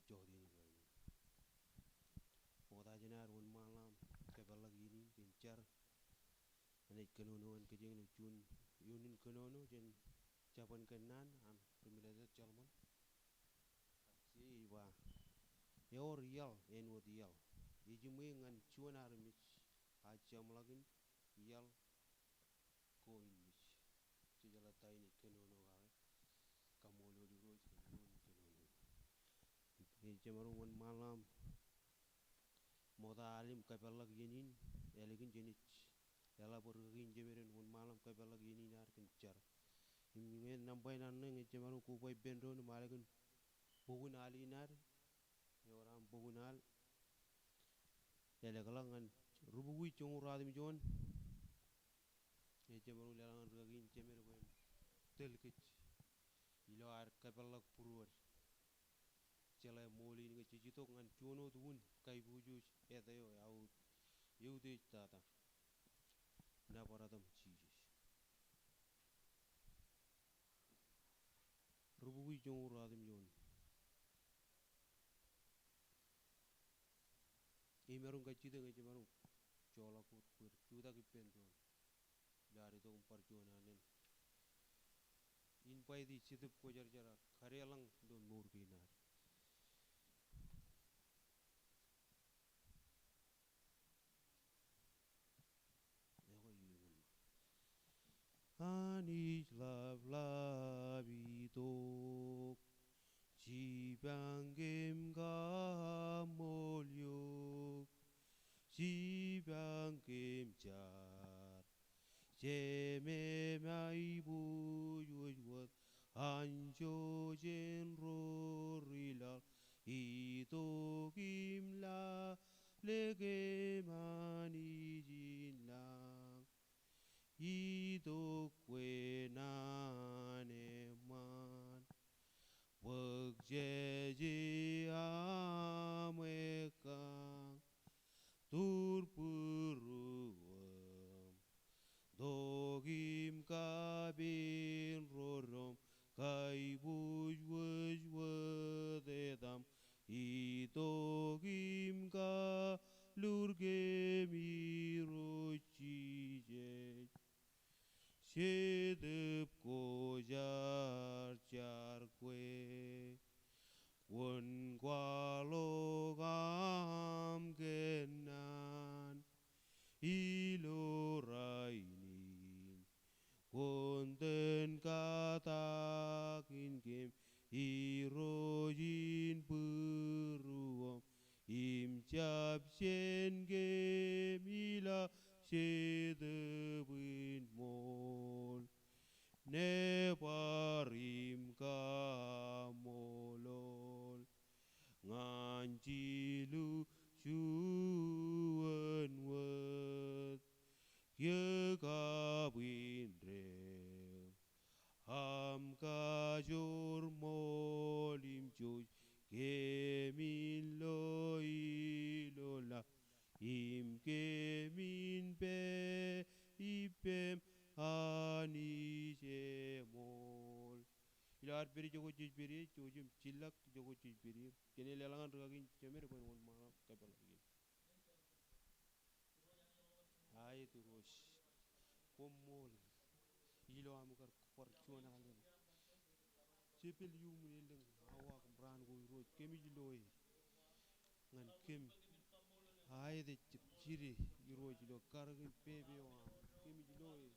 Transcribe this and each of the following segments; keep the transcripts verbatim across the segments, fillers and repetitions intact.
jọteen ilo aenōṃṃan. Ṃokta jān ad wōnṃaanḷọk aṃ kōpeḷḷọk iien in kōn jar ñan ej kōnono ñan kōj eñin ilo juon, juon in kōnono jān jabōn kōnnaan an ri-military Jalman. Ej ba, ewōr iaḷ, āinwōt iaḷ, ejiṃwe ñan juon armej, a jeṃḷọkin iaḷ ko innij. Jejeḷā ta in ej kōnono kake. Kaṃṃoolol Irooj kōn juon in kōnono. Ej jemaroñ wōnṃaanḷọk aṃ ṃokta alen kōpeḷḷọk iien in, ālikin jenaaj eḷap bwe rūkaki in jemed en wōnṃaanḷọk aṃ kōpeḷḷọk iien in ad kōn jar. Im ñe nōṃba in eṇ ej jemaroñ koba ippān doon im ālikin bok in al in ad, ewōr aṃ bok in al, elōkḷọk ñan rubukwi joñoul ruatimjuon. Ej jemaroñ leḷọk ñan rūkaki in jemed bwe en tōl kōj ilo ad kōpeḷḷọk būruod. Jeḷā ṃool in ñe jej itok ñan juon wōt unin kaibujuuj āt eo aō eutiej tata. Nōbar etaṃ Jisōs. Rubukwi joñoul ruatimjuon. Imaroñ kajjitōk ñe jemaroñ joḷọk wōt bwe ren jutak ippān doon ilo ad itok im bar juon alen invite e Jetōb Kwōjarjar ak kadeḷọñ ilo mour kein ad. Anij ḷapḷap itok, jipañ kōm kaṃṃool eok, jipañ kōm jar, Jemem aiboojoj wōt anjọ jān ro ri laḷ, itok im lale kōm Anij in lañ. Itok kwe naan eṃṃan, bōk jāje aṃ ekkañ, tur būruōṃ, tok im kapen ro doṃ, kaiboojoj wōt etaṃ, itok im kalur kōm Irooj Jisōs. Jetōb Kwōjarjar kwe, kwōn kwaḷọk aṃ kōnnaan ilo rainin. Kwōn tōn katakin kōm Irooj in būruōṃ, im jab jān kōm ilo Jetōb in ṃool. Nōbar im kaṃṃoolol ñan jilu juon wōt, kiiō kab indeeo, aṃ kajoor ṃool im jouj kōm in lo ilo laḷ, im kōm in pā ippām Anij eṃool. Ilo ad pād ijoko jej pād ie, jouj im jillọk ijoko jej pād ie. Kōnke leḷọk ñan rūkaki in jemed bwe en wōnṃaanḷọk kōpeḷḷọk iien. Aet Irooj, koṃṃool ilo aṃ kar bar juon alen jepel iuṃwin elōñ awa im raan ko Irooj, kōmij loe ñan kōm aet ejjab jide Irooj ilo karōk im pepe eo aṃ, kōmij loe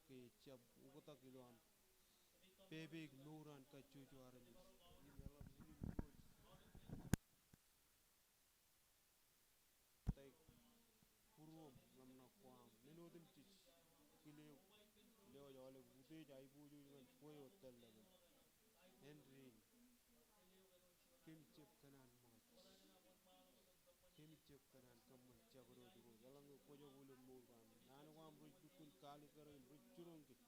ke ejjab oktak ilo aṃ pepe im mour an kajjojo armej im eḷap unin Irooj. Thank būruōṃ ḷōmṇak ko aṃ. Men otemjej kile eok, lewōj aolep utiej aiboojoj ñan kwe eo tōl ḷọk. Āindein kōmij jab kōṇaan ṃōkaj. Kōmij jab kōṇaan kōṃṃan jabdewōt Irooj. Eḷaññe kwōjako ilo mour ko am, naan ko am rej lukkuun kaalikkar im rej jiroñ kōj.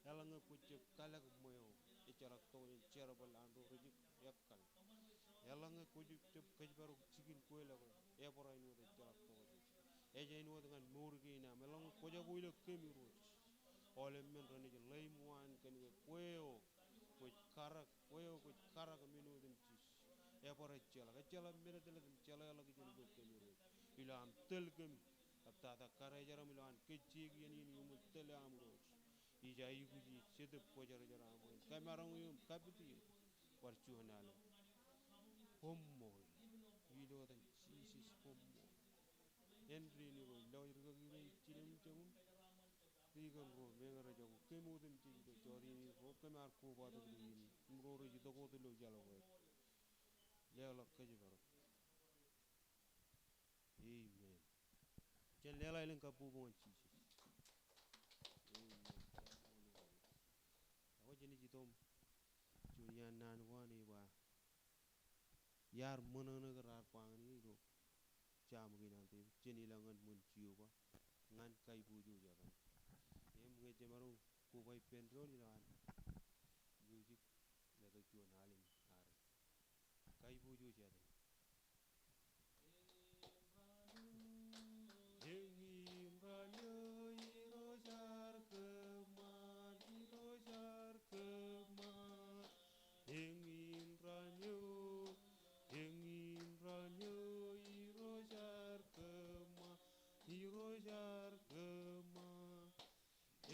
Eḷaññe kwōj jab kalōk ṃweo, ejjeḷọk tokjān jerbal an ro rej jab ekkal. Eḷaññe kwōj jab kōjparok jikin kweilọk eo, ebōrā āinwōt ejjeḷọk tokjān. Ej āinwōt ñan mour kein am, eḷaññe kwōjako ilo kōm Irooj, aolep men renaaj ḷeiṃwaan kōn ke kwe eo kwōj karōk, kwe eo kwōj karōk men otemjej. Ej bar ejjeḷọk, ejjeḷọk men etal im jeḷāḷọkjeṇ bwe kōm ro. Ilo aṃ tōl kōm, kab tata karijeram ilo an kōjjeik iien in iuṃwin tōl eo aṃ Irooj. Ij aikuj ij Jetōb Kwōjarjar aṃ bwe en kamaroñ eō im kapit eō bar juon alen. Koṃṃool. Ilo etan Jisōs koṃṃool. Āindein Irooj, lọjet rikaki ro ij jiljilimjuonñin. Ri kōn ro meñe rej jako kōm otemjej ilo jọteen in ro kōm ar kobatok ilo iien in im ro rej itok wōt ilo iaḷ ko aer. Leḷọk kōjparok. Amen. Jen leḷọk elōñ kabbokbok ñan Jisōs. Amen. Ak jen ej itok im juon iaan naan ko an ej ba, iar ṃōṇōṇō ke raar ba ñan eō ilo Sam kein an Devid, jen ilọk ñan ṃōn Jeova ñan kaiboojoj etan. Im ñe jemaroñ koba ippān doon ilo an music, letok juon alen arei. Kaiboojoj etan. Eñin raan eo Irooj ear kōṃṃan, Irooj ear kōṃṃan. Eñin raan eo, eñin raan eo Irooj ear kōṃṃan, Irooj ear kōṃṃan.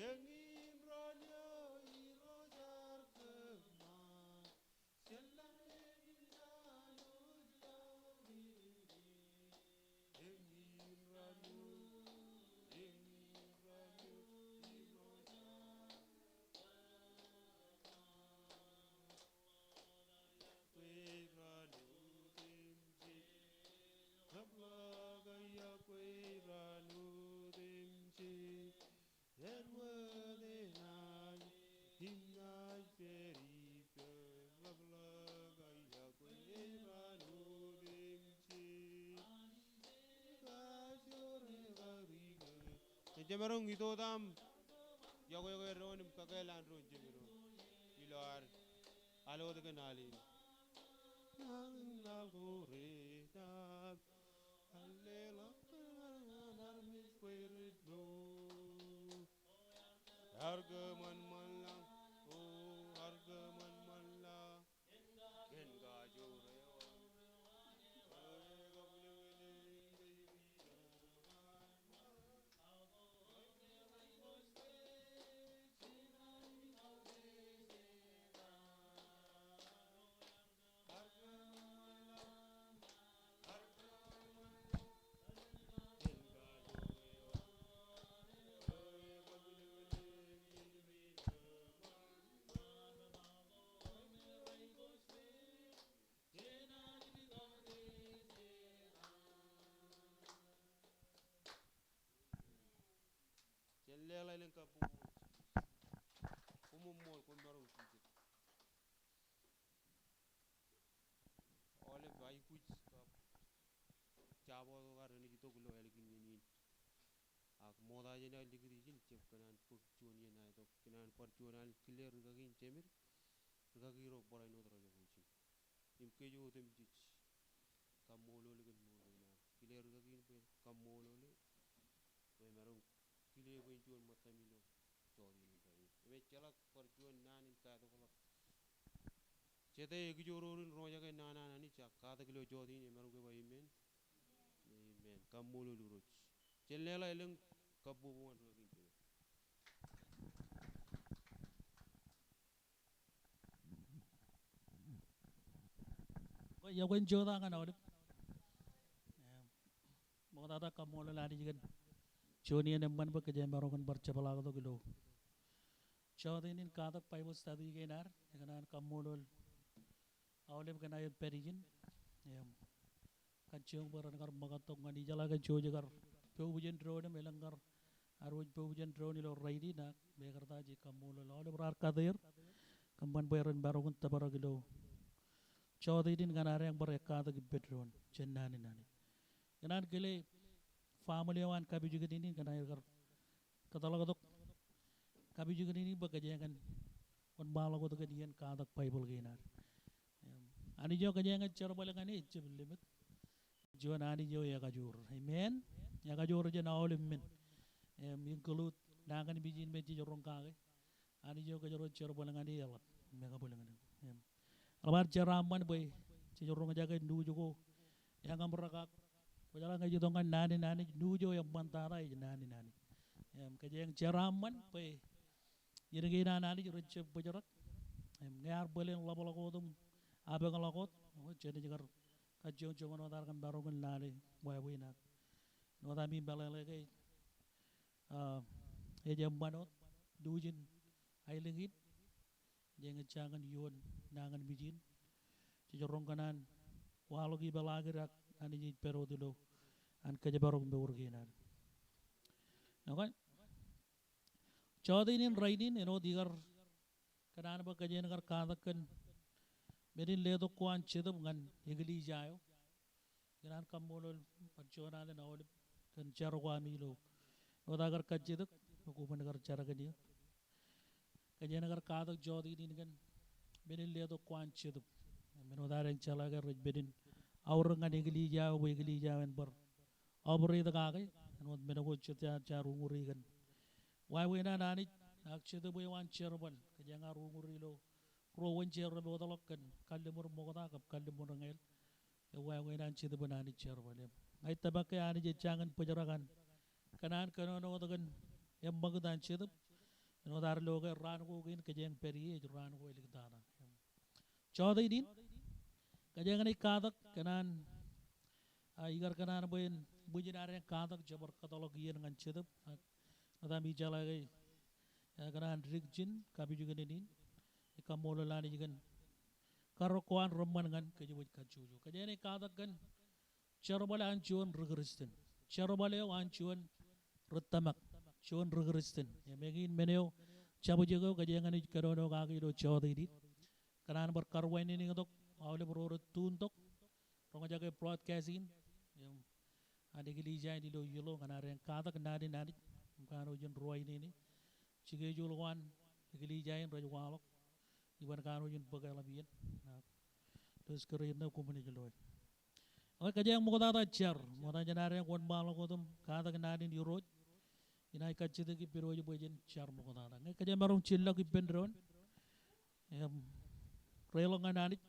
Eñin raan eo Irooj ear kōṃṃan. Jen jemaroñ itotaṃ, iọkwe iọkwe doon im kakōḷḷe an doon jemedwōj ilo ad al wōt kōn alen. Jen leḷọk elōñ kabbokbok. Koṃṃool, koṃ maroñ jijet. Aolep aikuj kab jabdewōt ko ad renaaj itok ilo ālikin iien in. Ak ṃokta jān aō likūt ijin, jab kōṇaan bōk juon iien aetok, kōṇaan bar juon alen kile rikaki in jemed, rikaki ro barāinwōt rejjab ijin. Im kōj otemjej kaṃṃoolol kōn ṃool kein aṃ kile rikaki in bwe kaṃṃoolol e, bwe emaroñ kile bwe en juon ṃōttaṃ ilo jọteen in rainin. Im ejjeḷọk bar juon naan in katakḷọk. Jete ekijoor in roñjake naan an Anij ak katak ilo jọteen in, emaroñ ke ba amen. Amen. Kaṃṃoolol Irooj. Jen leḷọk elōñ kabbokbok ñan rikaki in jemed. Iọkwe in jota ñan aolep. Im ṃoktata kaṃṃoolol Anij kōn juon iien eṃṃan bwe kōjeañ maroñ in bar jepḷaaktok ilo jọteen in katak Bible study kein ad. Ikōṇaan kaṃṃoolol aolep kōn aer pād ijin. Im kajjioñ bwe ren kar ṃōkaj tok ñan ijeḷā kōn jouj kar poub jān doon im elōñ kar ad wōj poub jān doon ilo rainin, ak mekarta ij kaṃṃoolol aolep raar kate er kōṃṃan bwe ren maroñ in tōprak ilo jọteen in ñan adeañ bar ekkatak ippān doon jān naan in Anij. Ikōṇaan kile family eo an kapijuknen in, kōn aer kar kōtḷọk tok kapijuknen in bwe kōjeañ kōn wōnṃaanḷọk wōt kōn iien katak Baibōḷ kein ad. Im Anij eo kōjeañ kōn jerbal ñan e ejjab limit. Juon Anij eo ekajoor. Amen. Ekajoor jān aolep men. Im include nañinmej in me jej roñ kake. Anij eo kōjro jerbal ñan e eḷap im ekabwilōñlōñ. Im eḷap ad jeraaṃṃan bwe Ej roñjake nuuj ko eñamrekak. Kwōjeḷā ñe ej itok ñan naan in Anij, nuuj eo eṃṃantata ej naan in Anij. Im, kōjeañ jeraaṃṃan bwe iien kein an Anij rej jab bōjrak. Im, ñe ear bōlen ḷapḷọk wōt im apañḷọk wōt, jen ej kar kajjoñjoñ āinwōt ad kar maroñ in lale wāween ad. Āinwōt ami meḷeḷe ke, ah, ej eṃṃan wōt, nuuj in aelōñ in, jeañ ej jañin iioon nañinmej in. Jej roñ kōn an waḷọk ipeḷaakin ak Anij ej pād wōt ilo an kōjparok mour kein ad. Okay. Jọteen in rainin, āinwōt ikar kōṇaan bwe kōjeañ kar katak kōn men in letok ko an Jetōb ñan eklejia eo. Ikōṇaan kaṃṃoolol bar juon alen aolep kōn jar ko ami ilo āinwōt aō kar kajjitōk, im kwōban kar jar kōn eō. Kōjeañ kar katak jọteen in kōn men in letok ko an Jetōb. Im āinwōt ad jeḷā ke rej pād in aorōk ñan eklejia eo bwe eklejia eo en bar operate kake, āinwōt men ko jet jaar uñūri kōn wāween an Anij, ak Jetōb eo an jerbal, kōjeañ ar uñūri ilo ruo wōnjerbal eo ej wōtlọk kōn kalliṃur ṃokta kab kalliṃur ñāāl. Eo wāween an Jetōb in Anij jerbal. Im ña ij tōmak ke Anij ej jañin bōjrak an kōṇaan kōnono wōt kōn eṃṃakūt an Jetōb. Āinwōt ad lo ke raan ko kein kōjeañ pād ie ej raan ko eliktata. Jọteen in, kōjeañ naaj katak kōn an, ah, ikar kōṇaan bwe en, bwijin ad en katak jebar kōtḷọk iien ñan Jetōb. Ak āinwōt ami jeḷā ke, ah, kōṇaan dik ijin kapijuknen in. Ij kaṃṃoolol Anij kōn karōk ko an reṃṃan ñan kōj wōj kajjojo. Kōjeañ naaj katak kōn jerbal an juon ri-Kristian. Jerbal eo an juon ri-tōmak, juon ri-Kristian. Im eñin men eo, jabjek eo kōjeañ naaj kōnono kaki ilo jọteen in. Kōṇaan bar karuwainene tok aolep ro rej tune tok, roñjake broadcast in, im an eklejia in ilo iiō ñan ad en katak naan in Anij, im kanooj in ruwainene. Schedule ko an eklejia in rej waḷọk, iban kanooj in bōk eḷap iien. Ak ilo screen ṇe koṃwin ej loe. Okay, kōjeañ ṃoktata jar, ṃokta jān ad en wōnṃaanḷọk wōt im katak naan in Irooj. Inaaj kajjitōk ippān wōj bwe jen jar ṃoktata. Ñe kōjeañ maroñ jillọk ippān doon im reilọk ñan Anij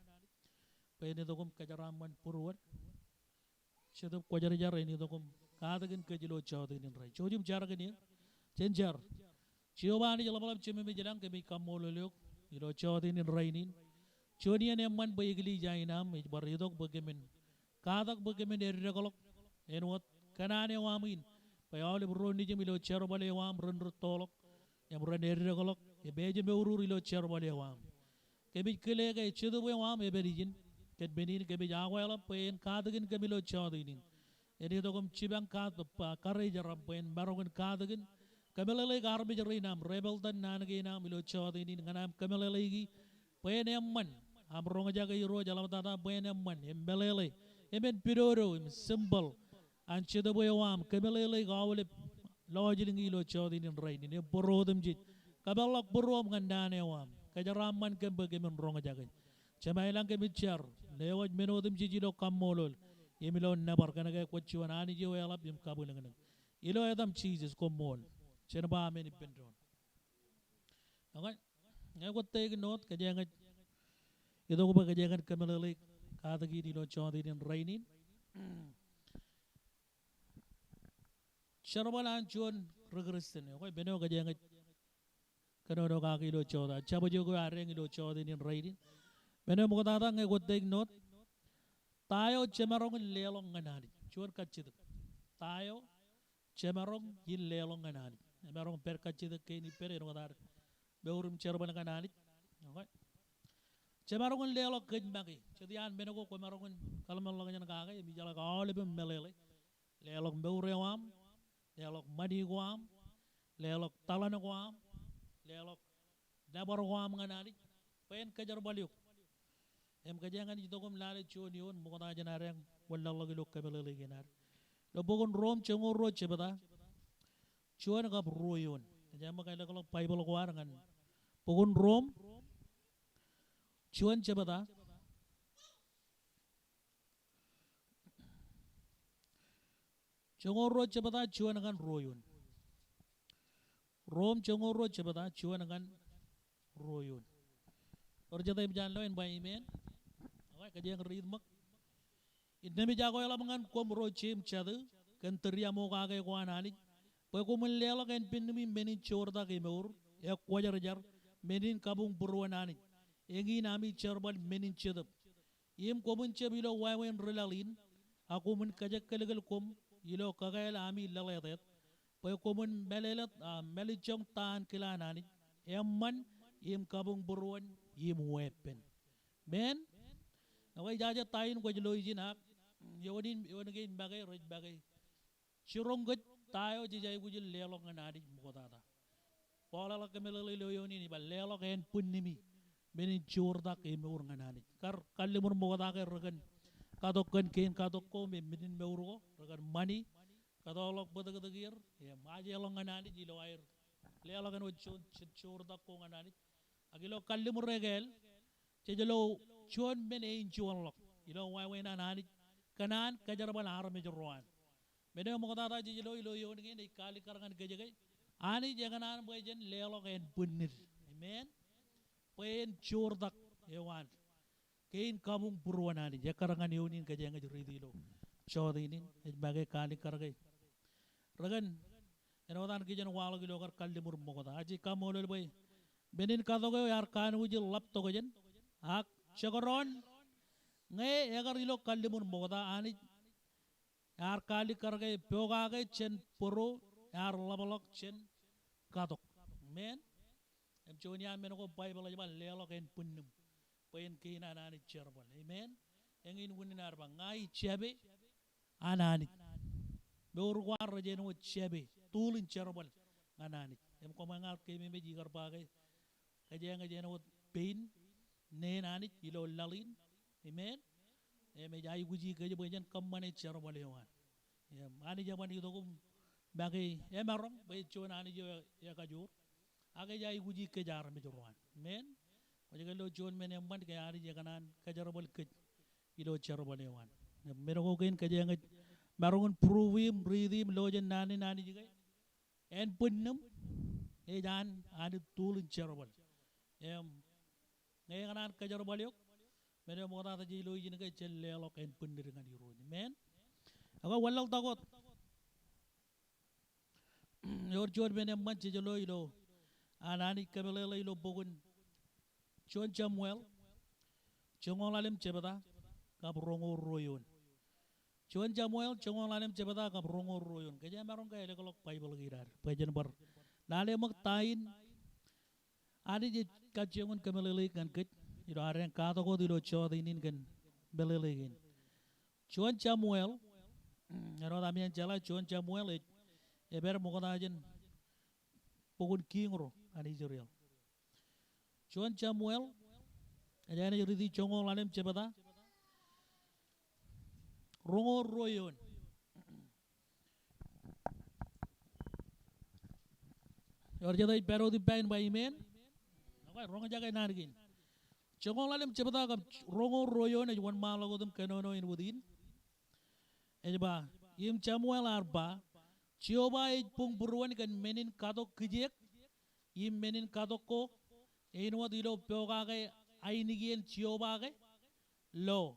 bwe en itok im kōjeraaṃṃan būruod. Jetōb Kwōjarjar en itok im katakin kōj ilo jọteen in rainin. Jouj im jar kōn eō. Jen jar. Jeova Anij ḷapḷap, Jemem ej ilañ, kōmij kaṃṃoolol eok ilo jọteen in rainin. Juon iien eṃṃan bwe eklejia in aṃ ej bar itok bwe kōmin katak bwe kōmin eddekḷọk āinwōt kōṇaan eo aṃ in, bwe aolep ro nejiṃ ilo jerbal eo aṃ ren rūttoḷọk im ren eddekḷọk im ejmourur ilo jerbal eo aṃ. Kōmij kile ke Jetōb eo aṃ ej pād ijin kōn men in. Kōmij akwāḷọk bwe en katakin kōm ilo jọteen in. En itok im jipañ ka-, pa-, karijeram bwe en maroñ in katakin kōmeḷeḷeik armej rein aṃ, ri-Appleton naan kein aṃ ilo jọteen in ñan aṃ kōmeḷeḷeiki bwe en eṃṃan aṃ roñjake Irooj eḷaptata bwe en eṃṃan im meḷeḷe im en pidodo im simple an Jetōb eo aṃ kōmeḷeḷeik aolep lọjilñi ilo jọteen in rainin im bōro otemjej. Kōpeḷḷọk būruōṃ ñan naan eo aṃ. Kōjeraaṃṃan kōm bwe kōmin roñjake. Jema ilañ, kōmij jar lewōj men otemjej ilo kaṃṃoolol im ilo nōbar kōnke kwōj juon Anij eo eḷap im kabwilōñlōñ. Ilo etaṃ Jisōs, koṃṃool. Jen ba amen ippān doon. Okay. Ñe kwōj take note, kōjeañ ej itok bwe kōjeañ kōmeḷeḷeik katakin ilo jọteen in rainin. Jerbal an juon ri-Kristian, okay, men eo kōjeañ ej kōnono kaki ilo jọteen, jabjek eo ad eñ ilo jọteen in rainin. Men eo ṃoktata, ñe kwōj take note, ta eo jemaroñ in leḷọk ñan Anij? Juon kajjitōk. Ta eo jemaroñ in leḷọk ñan Anij? Emaroñ pād kajjitōk kein ippād āinwōt ad mour im jerbal ñan Anij. Okay. Jemaroñ in leḷọk kōj make. Jet iaan men ko kwōmaroñ in kōḷmānḷọkjeṇ kake, im ijeḷā ke aolepem meḷeḷe. Leḷọk mour eo aṃ, leḷọk ṃani ko aṃ, leḷọk taḷan ko aṃ, leḷọk nōbar ko aṃ ñan Anij bwe en kōjerbal eok. Im kōjeañ naaj itok im lale juon eoon ṃokta jān ad eñ wōnlaḷḷọk ilo kōmeḷeḷeik kein ad. Ilo bok in Rom joñoul ruo jebta, juon kab ruo eoon. Kōjeañ ṃōk elōkḷọk Baibōḷ ko ad ñan bok in Rom, juon jebta, joñoul ruo jebta juon ñan ruo eoon. Rom joñoul ruo jebta juon ñan ruo eoon. Ewōr jet eo eṃōj an lo en ba amen? Kōjeañ riit ṃōk. Innām ij akweḷap ñan koṃ ro jeiū im jatū, kōn tūriaṃokake ko an Anij, bwe koṃwin leḷọk ānbwinnimi men in joortak emour, ekwōjarjar, men in kabuñbūruon Anij, eñin ami jerbal men in jetōb. Im koṃwin jab ilo wāween ri laḷ in, ak koṃwin kajekōlkōl koṃ ilo kakāāl ami laḷ ātet, bwe koṃwin mālōtlōt, a, mālejjoñ ta an kile an Anij, eṃṃan, im kabuñbūruon, im weeppān. Amen. Ekwe, ijaje ta in kwōj lo ijin ak, eoon in, eoon kein make rej make jiroñ kōj ta eo jej aikuj in leḷọk ñan Anij ṃoktata. Paul eḷak kōmeḷeḷe ilo eoon in ej ba leḷọk ānbwinnimi men in joortak emour ñan Anij. Kar kalliṃur ṃokta ke rekōn katok kōn kein katok ko im men in mour ko, rekōn ṃani, katoḷọk bōtōktōk er, im ajeḷọk ñan Anij ilo aer leḷọk āinwōt juon, juon joortak ko ñan Anij. Ak ilo kalliṃur ekāāl, jej lo juon men eo in juonḷọk ilo wāween an Anij kōṇaan kōjerbal armej ro an. Men eo ṃoktata jej lo ilo eoon kein ej kaalikkar ñan kōj ke Anij ekōṇaan bwe jen leḷọk ānbwinnid. Amen. Bwe en joortak eo an kein kabuñbūruon Anij. Ekkar ñan eoon in kōjeañ ej riiti ilo jota in, ej make kaalikkar ke rekōn āinwōt an kijen waḷọk ilo kar kalliṃur ṃokta. Ak ij kaṃṃoolol bwe men in katok eo ear kanooj in ḷap tokjān, ak jekdọọn ñe ekar ilo kalliṃur ṃokta, Anij ear kaalikkar ke pokake jān bōro ear ḷapḷọk jān katok. Amen. Im juon iaan men ko Baibōḷ ej ba leḷọk ānbwinnūṃ bwe en kein an Anij jerbal. Amen. Eñin unin ad ba ña ij jāpe an Anij. Mour ko ad rej āinwōt jāpe, tool in jerbal ñan Anij. Im koṃ eñin ad keememej ikar ba ke kōjeañ ej āinwōt pein neen Anij ilo laḷ in. Amen. Im ej aikuji kōj bwe jen kōṃṃane jerbal eo an. Im Anij eban itok im make emaroñ bwe ej juon Anij eo ekajoor. Ak ej aikuji kōj armej ro an. Amen. Kwōj ke lo juon men eṃṃan ke Anij ekōṇaan kōjerbal kōj ilo jerbal eo an. Im men ko kein kōjeañ ej maroñ in prove im riiti im lo jān naan in Anij ke ānbwinnūṃ ej an Anij tool in jerbal. Im ñe ekōṇaan kōjerbal eok, men eo ṃoktata jej lo ijin ke jen leḷọk ānbwinnid ñan Irooj. Amen. Ak wanlaḷtak wōt, ewōr juon men eṃṃan jej lo ilo an Anij kōmeḷeḷe ilo bok in juon Samuel joñoul ḷalem jebta kab roñoul ruo eoon. Juon Samuel joñoul ḷalem jebta kab roñoul ruo eoon. Kōjeañ maroñ ke elōkḷọk Baibōḷ kein ad bwe jen bar lale ṃōk ta in Anij ej kajjioñ in kōmeḷeḷeik ñan kōj ilo adeañ katok wōt ilo jota in kōn meḷeḷe kein. Juon Samuel, āinwōt ami en jeḷā, juon Samuel ej, ej pād ṃokta jān bok in Kiiñ ro an Israel. Juon Samuel, ej āinwōt riiti joñoul ḷalem jebta roñoul ruo eoon. Ewōr jet ej pād wōt ippa in ba amen? Ekwe, roñjake naan kein. Joñoul ḷalem jebta kab roñoul ruo eoon ej wōnṃaanḷọk wōt im kōnono āinwōt in. Ej ba, im Samuel ear ba, Jeova ej buñbūruon kōn men in katok kijeek, im men in katok ko, āinwōt ilo pokake ainikien Jeova ke, lo,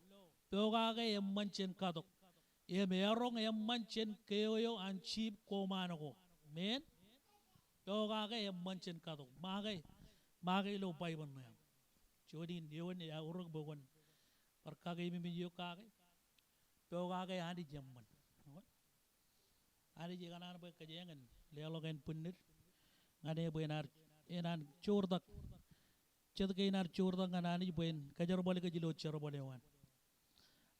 pokake eṃṃan jān katok, im eroñ eṃṃan jān keoeo an jip koṃaan ko. Amen. Pokake eṃṃan jān katok. Make, make ilo Baibōḷ ṇe aṃ. Juon in eoon eaorōk bwe kwōn bar kakeememej eok kake. Pokake Anij eṃṃan. Anij ekōṇaan bwe kōjeañ en leḷọk ānbwinnid ñan e bwe enaaj, enaaj joortak. Jet kein ad joortak ñan Anij bwe en kōjerbal kōj ilo jerbal eo an.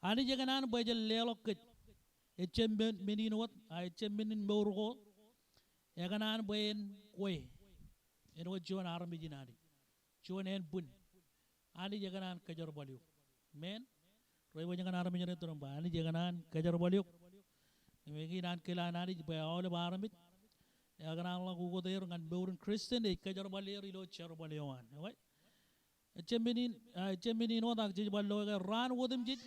Anij ekōṇaan bwe jen leḷọk kōj. Ejjab men, men in wōt, a ejjab men in mour ko. Ekōṇaan bwe en kwe. Āinwōt juon armej in Anij. Juon ānbwin. Anij ekōṇaan kōjerbal eok. Amen. Reiwōj ñan armej ṇe iturūṃ ba, Anij ekōṇaan kōjerbal eok. Im eñin an kile an Anij bwe aolep armej ekōṇaan ḷọk ukōt er ñan mour in Christian ej kōjerbal er ilo jerbal eo an. Ekwe. Ejjab men in, a, ejjab men in wōt ak jej bar lo ke raan otemjej,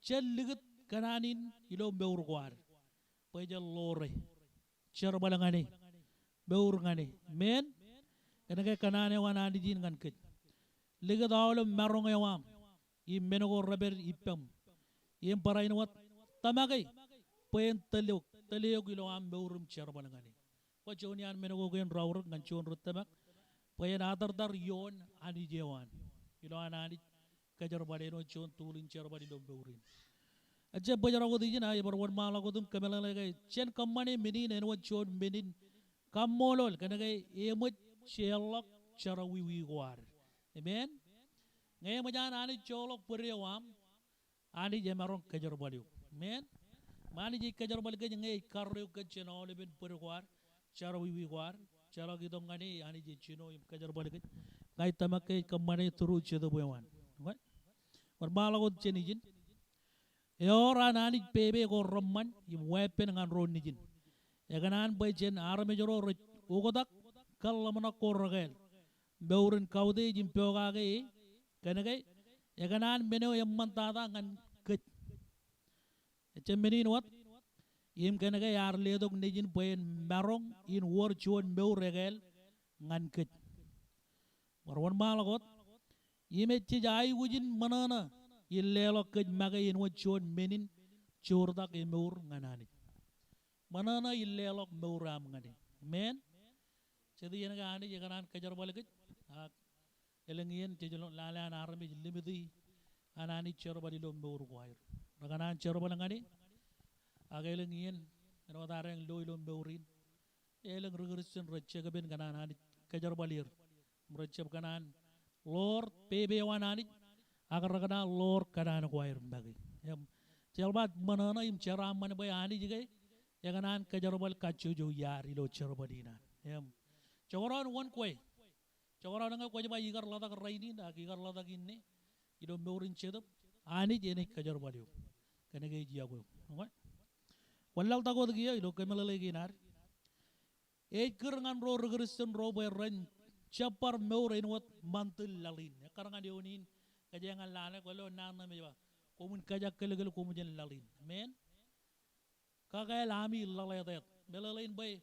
jen likūt kōṇaan in ilo mour ko ad. Bwe jen ḷoore. Jerbal ñan e. Mour ñan e. Amen. Kōnke kōṇaan eo an Anij in ñan kōj. Likūt aolep maroñ eo aṃ. im men ko repād ippaṃ. Im barāinwōt tōmake bwe en tōl eok, tōl eok ilo aṃ mour im jerbal ñan e. Bwe juon iaan men ko kein raorōk ñan juon ri tōmak bwe en atartar ioon Anij eo an. Ilo an Anij kōjerbal, āinwōt juon tool in jerbal ilo mour in. Ejjab bōjrak wōt ijin, ak ij bar wōnṃaanḷọk wōt im kōmeḷeḷe ke jen kōṃṃane men in āinwōt juon men in kaṃṃoolol kōnke eṃōj jeorḷọk jerọwiwi ko ad. Amen. Ñe eṃōj an Anij joḷọk bōd eo aṃ, Anij emaroñ kōjerbal eok. Amen. Im Anij ej kōjerbal kōj ñe ej karreoik kōj jān aolepen bōd ko ad, jerọwiwi ko ad, jeḷak itok ñan e. Anij ej jino im kōjerbal kōj. Ña ij tōmak ke ej kōṃṃane through Jetōb eo an. Okay? Wōnṃaanḷọk wōt jān ijin. Eor an Anij pepe ko reṃṃan im weeppān ñan ro nejin. Ekōṇaan bwe jān armej ro rej oktak kōn ḷōmṇak ko rekāāl, mour in kautiej im pokake e, kōnke ekōṇaan men eo eṃṃantata ñan kōj. Ejjab men in wōt, im kōnke ear letok nejin bwe en maroñ in wōr juon mour ekāāl ñan kōj. Bar wōnṃaanḷọk wōt, im ejjej aikuj in ṃōṇōṇō in leḷọk kōj make āinwōt juon men in joortak emour ñan Anij. Ṃōṇōṇō in leḷọk mour aṃ ñan e. Amen. Jet iien ke Anij ekōṇaan kōjerbal kōj, ak elōñ iien jej lo lale an armej limiti an Anij jerbal ilo mour ko aer. Rekōṇaan jerbal ñan e, ak elōñ iien āinwōt adeañ lo ilo mour in, elōñ ri Kristian rej jekpen kōn an Anij kōjerbal er. Im rej jab kōṇaan ḷoor pepe eo an Anij, ak rekōṇaan ḷoor kōṇaan ko aer make. Im jeḷā ba ṃōṇōṇō im jeraaṃṃan bwe Anij ke ekōṇaan kōjerbal kajjojo iaad ilo jerbal in an. Im jekdọọn wōn kwe, jekdọọn ñe kwōj ba ikar ḷotak rainin ak ikar ḷotak inne ilo mour in Jetōb, Anij enaaj kōjerbal eok kōnke ej iọkwe eok. Okay? Wōnlaḷtak wōt kiiō ilo kōmeḷeḷe kein ad. Ej kūr ñan ro ri Kristian ro bwe ren jab bar mour āinwōt ṃantil laḷ in. Ekkar ñan eoon in, kōjeañ an lale, kwōlo naan ṇe me ej ba, koṃwin kōjakkōlkōl koṃ jān laḷ in. Amen. Kakāāl ami laḷ etaet. Meḷeḷein bwe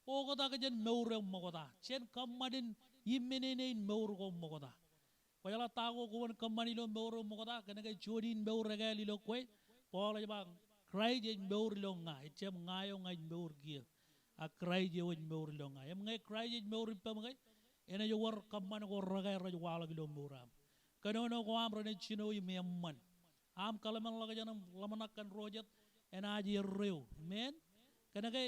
oktak jān mour eo ṃokta, jān kōṃṃan in imminene in mour ko ṃokta. Kwōjeḷā ta ko kwōn kōṃṃan ilo mour eo ṃokta, kōnke juon in mour ekāāl ilo kwe. Paul ej ba, Kraist ej mour ilo ña, ejjab ña eo ña ij mour kiiō, ak Kraist eo ej mour ilo ña. Im ñe Kraist ej mour ippaṃ ke, enaaj wōr kōṃṃan ko rekāāl rej waḷọk ilo mour aṃ. Kōnono ko aṃ renaaj jino im eṃṃan. Aṃ kōḷmānḷọkjeṇ im ḷōmṇak kōn ro jet enaaj erreo. Amen. Kōnke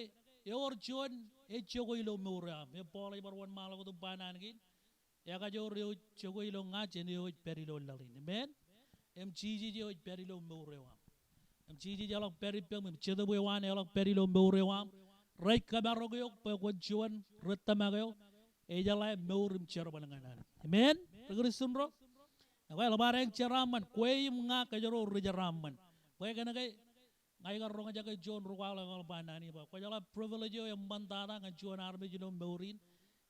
ewōr juon ejjoko ilo mour eo aṃ. Im Paul ej bar wōnṃaanḷọk wōt im ba naan kein, ekajoor eo ej jokwe ilo ña jān eo ej pād ilo laḷ in. Amen. Im Jisōs eo ej pād ilo mour eo aṃ. Im Jisōs eḷak pād ippaṃ, im Jetōb eo an eḷak pād ilo mour eo aṃ, rej kōmarok eok bwe kwōn juon ri tōmak eo ejeḷā mour im jerbal ñan Anij. Amen. Ri Kristian ro, ekwe eḷap ad en jeraaṃṃan, kwe im ña kōjro ri jeraaṃṃan. Bwe kōnke ña ikar roñjake juon ri kwaḷọk eḷap an naan in ba, kwōjeḷā privilege eo eṃṃantata ñan juon armej ilo mour in,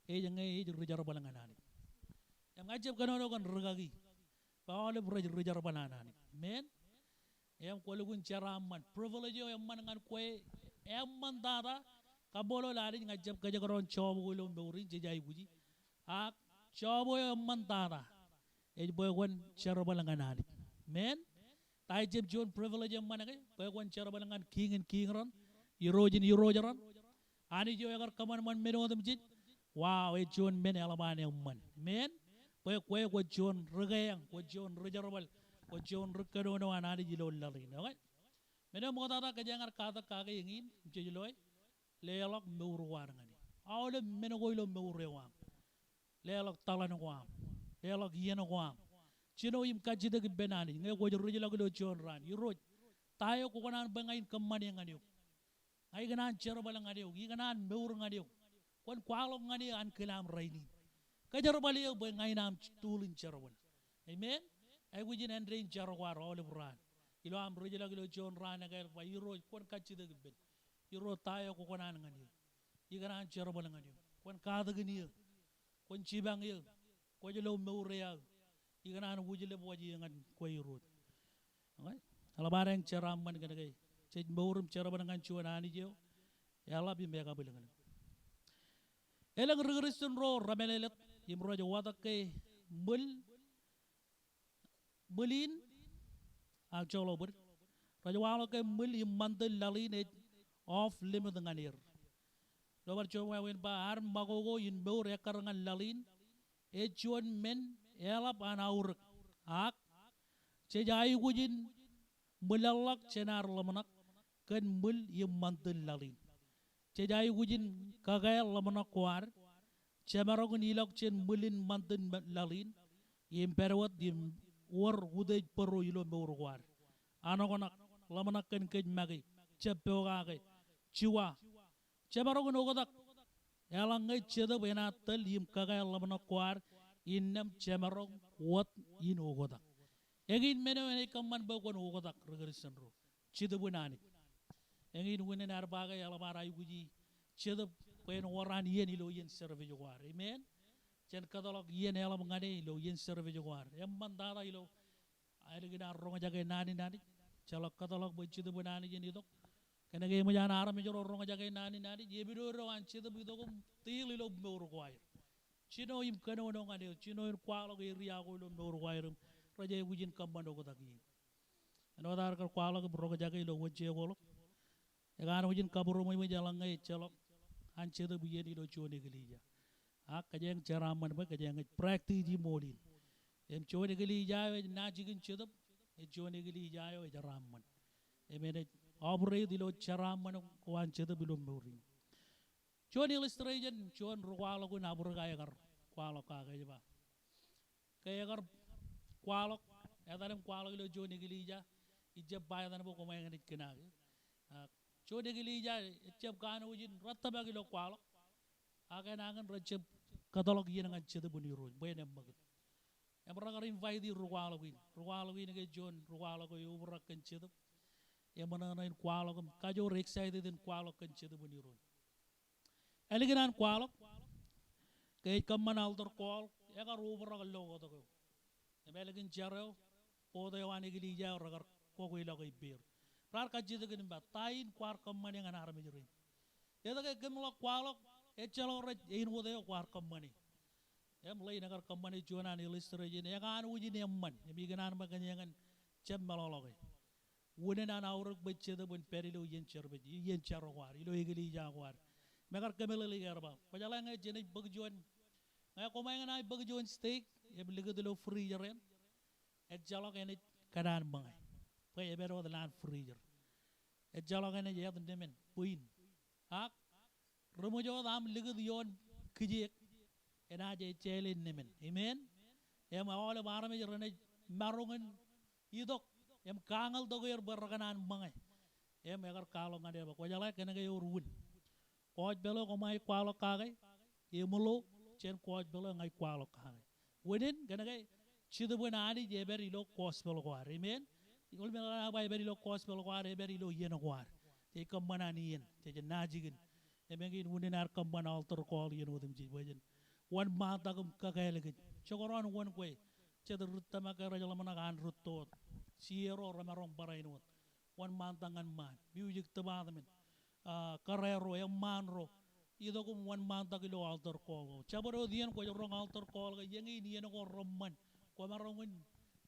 ej ñe ej ri jerbal ñan Anij. Im ña ij jab kōnono kōn rikaki bwe aolep rej ri jerbal an Anij. Amen. Im kwōlukkuun jeraaṃṃan. Privilege eo eṃṃan ñan kwe, eṃṃantata. Kaṃṃoolol Anij, ña ij jab kōjekdọọn job ko ilo mour in, jej aikuji. Ak job eo eṃṃantata ej bwe kwōn jerbal ñan Anij. Amen. Ta ejjab juon privilege eṃṃan ke, bwe kwōn jerbal ñan Kiiñ in kiiñ raṇ, Irooj in irooj raṇ, Anij eo ekar kōṃanṃan men otemjej. Wow, ej juon men eḷap an eṃṃan. Amen. Bwe kwe kwōj juon ri keeañ, kwōj juon ri jerbal, kwōj juon ri kōnono an Anij ilo laḷ in. Okay. Men eo ṃoktata kōjeañ ar katak kake eñin im jej loe, leḷọk mour ko ad ñan e. Aolep men ko ilo mour eo aṃ. Leḷọk taḷan ko aṃ. Leḷọk iien ko aṃ. Jino im kajjitōk ippān Anij ñe kwōj rijḷọk ilo juon raan. Irooj, ta eo kwō kōṇaan bwe ña in kōṃṃane ñan eok? Ña ikōṇaan jerbal ñan eok, ikōṇaan mour ñan eok. Kwōn kwaḷọk ñan e ankilaṃ rainin. Kōjerbal eō bwe ña in aṃ tool in jerbal. Amen. Aikuj in āindein jar ko ad aolep raan. Ilo aṃ rijḷọk ilo juon raan ekāāl, ba Irooj, kwōn kajjitōk ippān. Irooj, ta eo kwō kōṇaan ñan eō? Ikōṇaan jerbal ñan eō. Kwōn katakin eō. Kwōn jipañ eō. Kwōj lo mour eo aō. Ikōṇaan wūjlepwaj eō ñan kwe Irooj. Okay? Eḷap ad en jeraaṃṃan kōnke jej mour im jerbal ñan juon Anij eo eḷap im ekabwilōñlōñ. Elōñ ri Kristian ro remālōtlōt im rej watōk ke ṃwil, ṃwil in ak joḷọk bōd. Rej waḷọk ke ṃwil im ṃantin laḷ in ej off limit ñan er. Ilo bar juon wāween ba, ad makoko in mour ekkar ñan laḷ in, ej juon men eḷap an aorōk. Ak jej aikuj in ṃwilaḷḷọk jān ad ḷōmṇak kōn ṃwil im ṃantin laḷ in. Jej aikuj in kake ḷōmṇak ko ad, jemaroñ in ilọk jān ṃwil im ṃantin laḷ in, im pād wōt im wōr utiej bōro ilo mour ko ad. Anoknak, ḷōmṇak kōn kōj make, jab pokake, juwa, jemaroñ in oktak. Eḷaññe Jetōb enaaj tōl im kake ḷōmṇak ko ad, innām jemaroñ wōt in oktak. Eñin men eo enaaj kōṃṃan bwe kwōn oktak ri Kūrjin ro. Jetōb in Anij. Eñin unin ad ba ke eḷap ad aikuji Jetōb bwe en wōr an iien ilo iien service ko ad. Amen. Jen kōtḷọk iien eḷap ñan e ilo iien service ko ad. Eṃṃan tata ilo ālikin ad roñjake naan in Anij. Ejjeḷọk kōtḷọk bwe Jetōb in Anij en itok. Kōnke eṃōj an armej ro roñjake naan in Anij, epidodo an Jetōb itok im deal ilo mour ko aer. Jino im kōnono ñan er, jino im kwaḷọk area ko ilo mour ko aer im rej aikuj in kōṃṃan oktak ie. Āinwōt ad kar kwaḷọk im roñjake ilo wōnjeḷọk, ekanooj in kabūroṃōjṃōj eḷaññe ejjeḷọk an Jetōb iien ilo juon eklejia. Ak kōjeañ jeraaṃṃan bwe kōjeañ ej practice ṃool in. Im juon eklejia eo ej naaj jikin Jetōb, ej juon eklejia eo ej jeraaṃṃan. Im enaaj operate ilo jeraaṃṃan ko an Jetōb ilo mour in. Juon illustration, juon ri kwaḷọk in Africa ekar kwaḷọk kake ej ba, ke ekar kwaḷọk, etal im kwaḷọk ilo juon eklejia, ij jab ba etan bwe koṃeañ naaj kōṇaan. Ak juon eklejia, ejjab kanooj in, rej tōmak ilo kwaḷọk. Ak enañin rej jab kōtḷọk iien ñan Jetōb in Irooj, bwe en eṃṃakūt. Im rekar invite ri kwaḷọk in. Ri kwaḷọk in ke juon ri kwaḷọk eo eobrak kōn Jetōb. Im eṇ eṇ in kwaḷọk im kajoor excited in kwaḷọk kōn Jetōb in Irooj. Ālikin an kwaḷọk, ke ej kōṃṃan altar call, ekar obrak ḷọk wōt eo. Im ālikin jar eo, board eo an eklejia eo rekar kwōkweilọk ippāer. Raar kajjitōk in ba, ta in kwaar kōṃṃane ñan armej rein? Etke kōmḷọk kwaḷọk, ejjeḷọk rej āinwōt eo kwaar kōṃṃane? Im ḷein ekar kōṃṃane juon an illustration, ekanooj in eṃṃan, im ikōṇaan bwe kōn eñin jab meḷọkḷọke. Unin an aorōk bwe Jetōb en pād ilo iien service, iien jar ko ad, ilo eklejia ko ad. Im ekar kōmeḷeḷeik er ba, kwōjeḷā ñe jenaaj bōk juon, ñe koṃeañ naaj bōk juon steak, im likūt ilo freezer eṇ, ejjeḷọk enaaj kōṇaan ṃōñā. Bwe epād wōt lowaan freezer. Ejjeḷọk enaaj āt nemān, bwin. Ak ri ṃōj wōt aṃ likūt ioon kijeek, enaaj ejjeḷọk nemān. Amen. Im aolep armej renaaj maroñ in itok im kañōltok er bwe rekōṇaan ṃōñā. Im ekar kwaḷọk ñan er bwe kwōjeḷā kōnke ewōr wūn. Gospel eo koṃij kwaḷọk kake, eṃōḷo jān gospel eo ña ij kwaḷọk kake. Unin, kōnke Jetōb in Anij epād ilo gospel ko ad. Amen. Ioḷ men eḷap an epād ilo gospel ko ad, epād ilo iien ko ad. Jej kōṃṃan an iien, jej naaj jikin. Im eñin unin ad kōṃṃan altar call iien otemjej bwe jen wōnṃaantak im kakāāl kōj. Jekdọọn wōn kwe, jet ri tōmak ke rej ḷōmṇak an rūtto wōt. Sierro remaroñ barāinwōt. Wōnṃaantak ñan ṃaan, music department, ah, kōrā ro, eṃṃaan ro, itok im wōnṃaantak ilo altar call ko. Jabdewōt iien kwōj roñ altar call ke eñin iien ko reṃṃan, kwōmaroñ in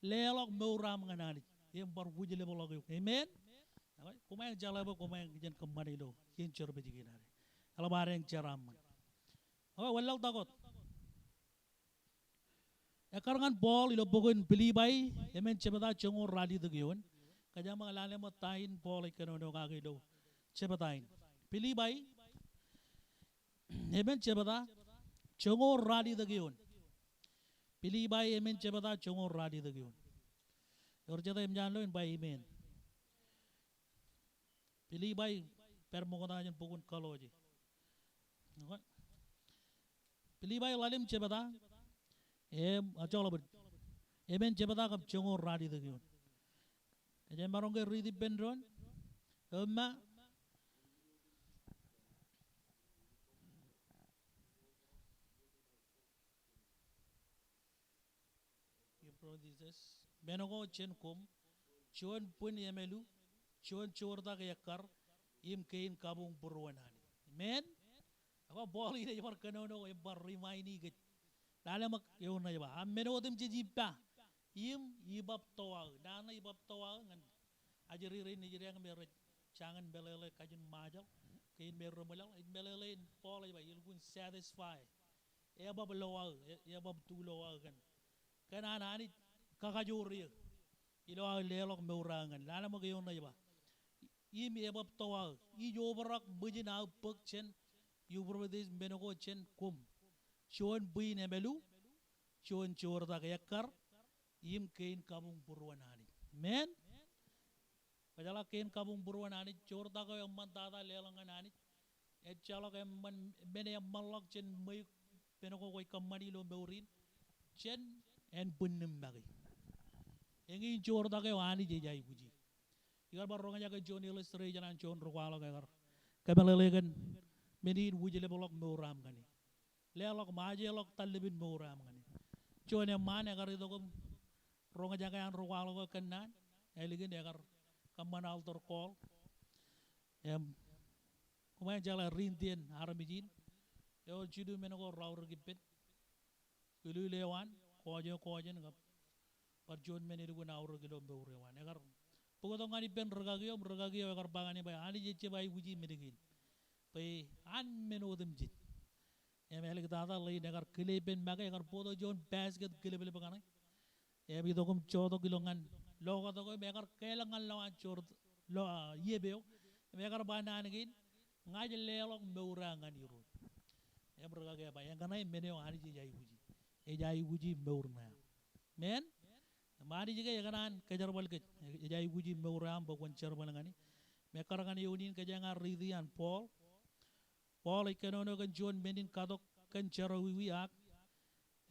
leḷọk mour aṃ ñan Anij im bar wūjlepḷọk eok. Amen. Okay? Koṃeañ jeḷā bwe koṃeañ jen kōṃṃane ilo iien service kein ad. Eḷap ad en jeraaṃṃan. Okay, wōnlaḷtak wōt. Ekkar ñan Paul ilo bok in Pilipai, emān jebta joñoul ralitōk eoon. Kōjeañ ṃōk lale ṃōk ta in Paul ej kōnono kake ilo jebta in. Pilipai, emān jebta joñoul ralitōk eoon. Pilipai, emān jebta joñoul ralitōk eoon. Ewōr jet eo eṃōj an lo in ba amen. Pilipai, pād ṃokta jān bok in Kolosi. Okay. Pilipai ḷalem jebta, em, a, joḷọk bōd. Emān jebta kab joñoul ralitōk eoon. Kōjeañ maroñ ke riit ippān doon. Eṃṃan. Epaproditōs, men ko jān koṃ, juon bwin emālu, juon joortak ekkar, im kein kabuñ būruon Anij. Amen? Ekwe Paul in ej bar kōnono, im bar remind kōj. Lale ṃōk eoon ej ba, a men otemjej ippa, Im ibab to aō. Naan ṇe ibab to aō ñan ajri rein nejid im rej jañin meḷeḷe kajin Ṃajeḷ, kein me reṃwilaḷ, ej meḷeḷe in Paul ej ba, ilukkuun satisfy. Ebab lo aō, e-, ebab tu lo aō kōn. Kōn an Anij kakajoor eō ilo aō leḷọk mour aō ñan. Lale ṃōk eoon ṇe ej ba, im ebab to aō, ij obrak ṃwijin aō bōk jān Iupratis men ko jān koṃ, juon bwiin emālu, juon joortak ekkar, im kein kabuñbūruon Anij. Amen. Kwōjeḷā kein kabuñbūruon Anij, joortak eo eṃṃan tata leḷọk ñan Anij. Ejjeḷọk eṃṃan, men eṃṃanḷọk jān ṃweiuk men ko kwōj kōṃṃani ilo mour in, jān ānbwinnim make. Eñin joortak eo Anij ej aikuji. Ikar bar roñjake juon illustration an juon ri kwaḷọk ekar kōmeḷeḷe kōn men in wūjlepḷọk mour aṃ ñan e. Leḷọk, majeḷọk taḷḷap in mour aṃ ñan e. Juon eṃṃaan ekar itok im roñjake an ri kwaḷọk eo kōnnaan, ālikin ekar kōṃṃan altar call. Im, koṃeañ jeḷā ri-Indian armej in, ewōr jilu men ko raorōk ippān. Kūlūl eo an, kọọj eo kọọjin kab bar juon men elukkuun aorōk ilo mour eo an. Ekar bōktok ñan ippān rikaki eo, im rikaki eo ekar ba ñan e bwe Anij ejjab aikuji men kein. Bwe an men otemjej. Im āliktata ḷein ekar kile ippān make, ekar bōktok juon basket kileplep kaṇe. Im itok im jotok ilo ñan lokatok eo, im ekar kālọk ñan lowaan joort-, lo, ah, iep eo. Im ekar ba naan kein, ña ij leḷọk mour aō ñan Irooj. Im rikaki eo ej ba, eñṇe men eo Anij ej aikuji. Ej aikuji mour ṇe aṃ. Amen? Im Anij ke ekōṇaan kōjerbal kōj. Ej aikuji mour eo aṃ bwe kwōn jerbal ñan e. Im ekkar ñan eoon in kōjeañ ar riiti an Paul. Paul ej kōnono kōn juon men in katok kōn jerọwiwi ak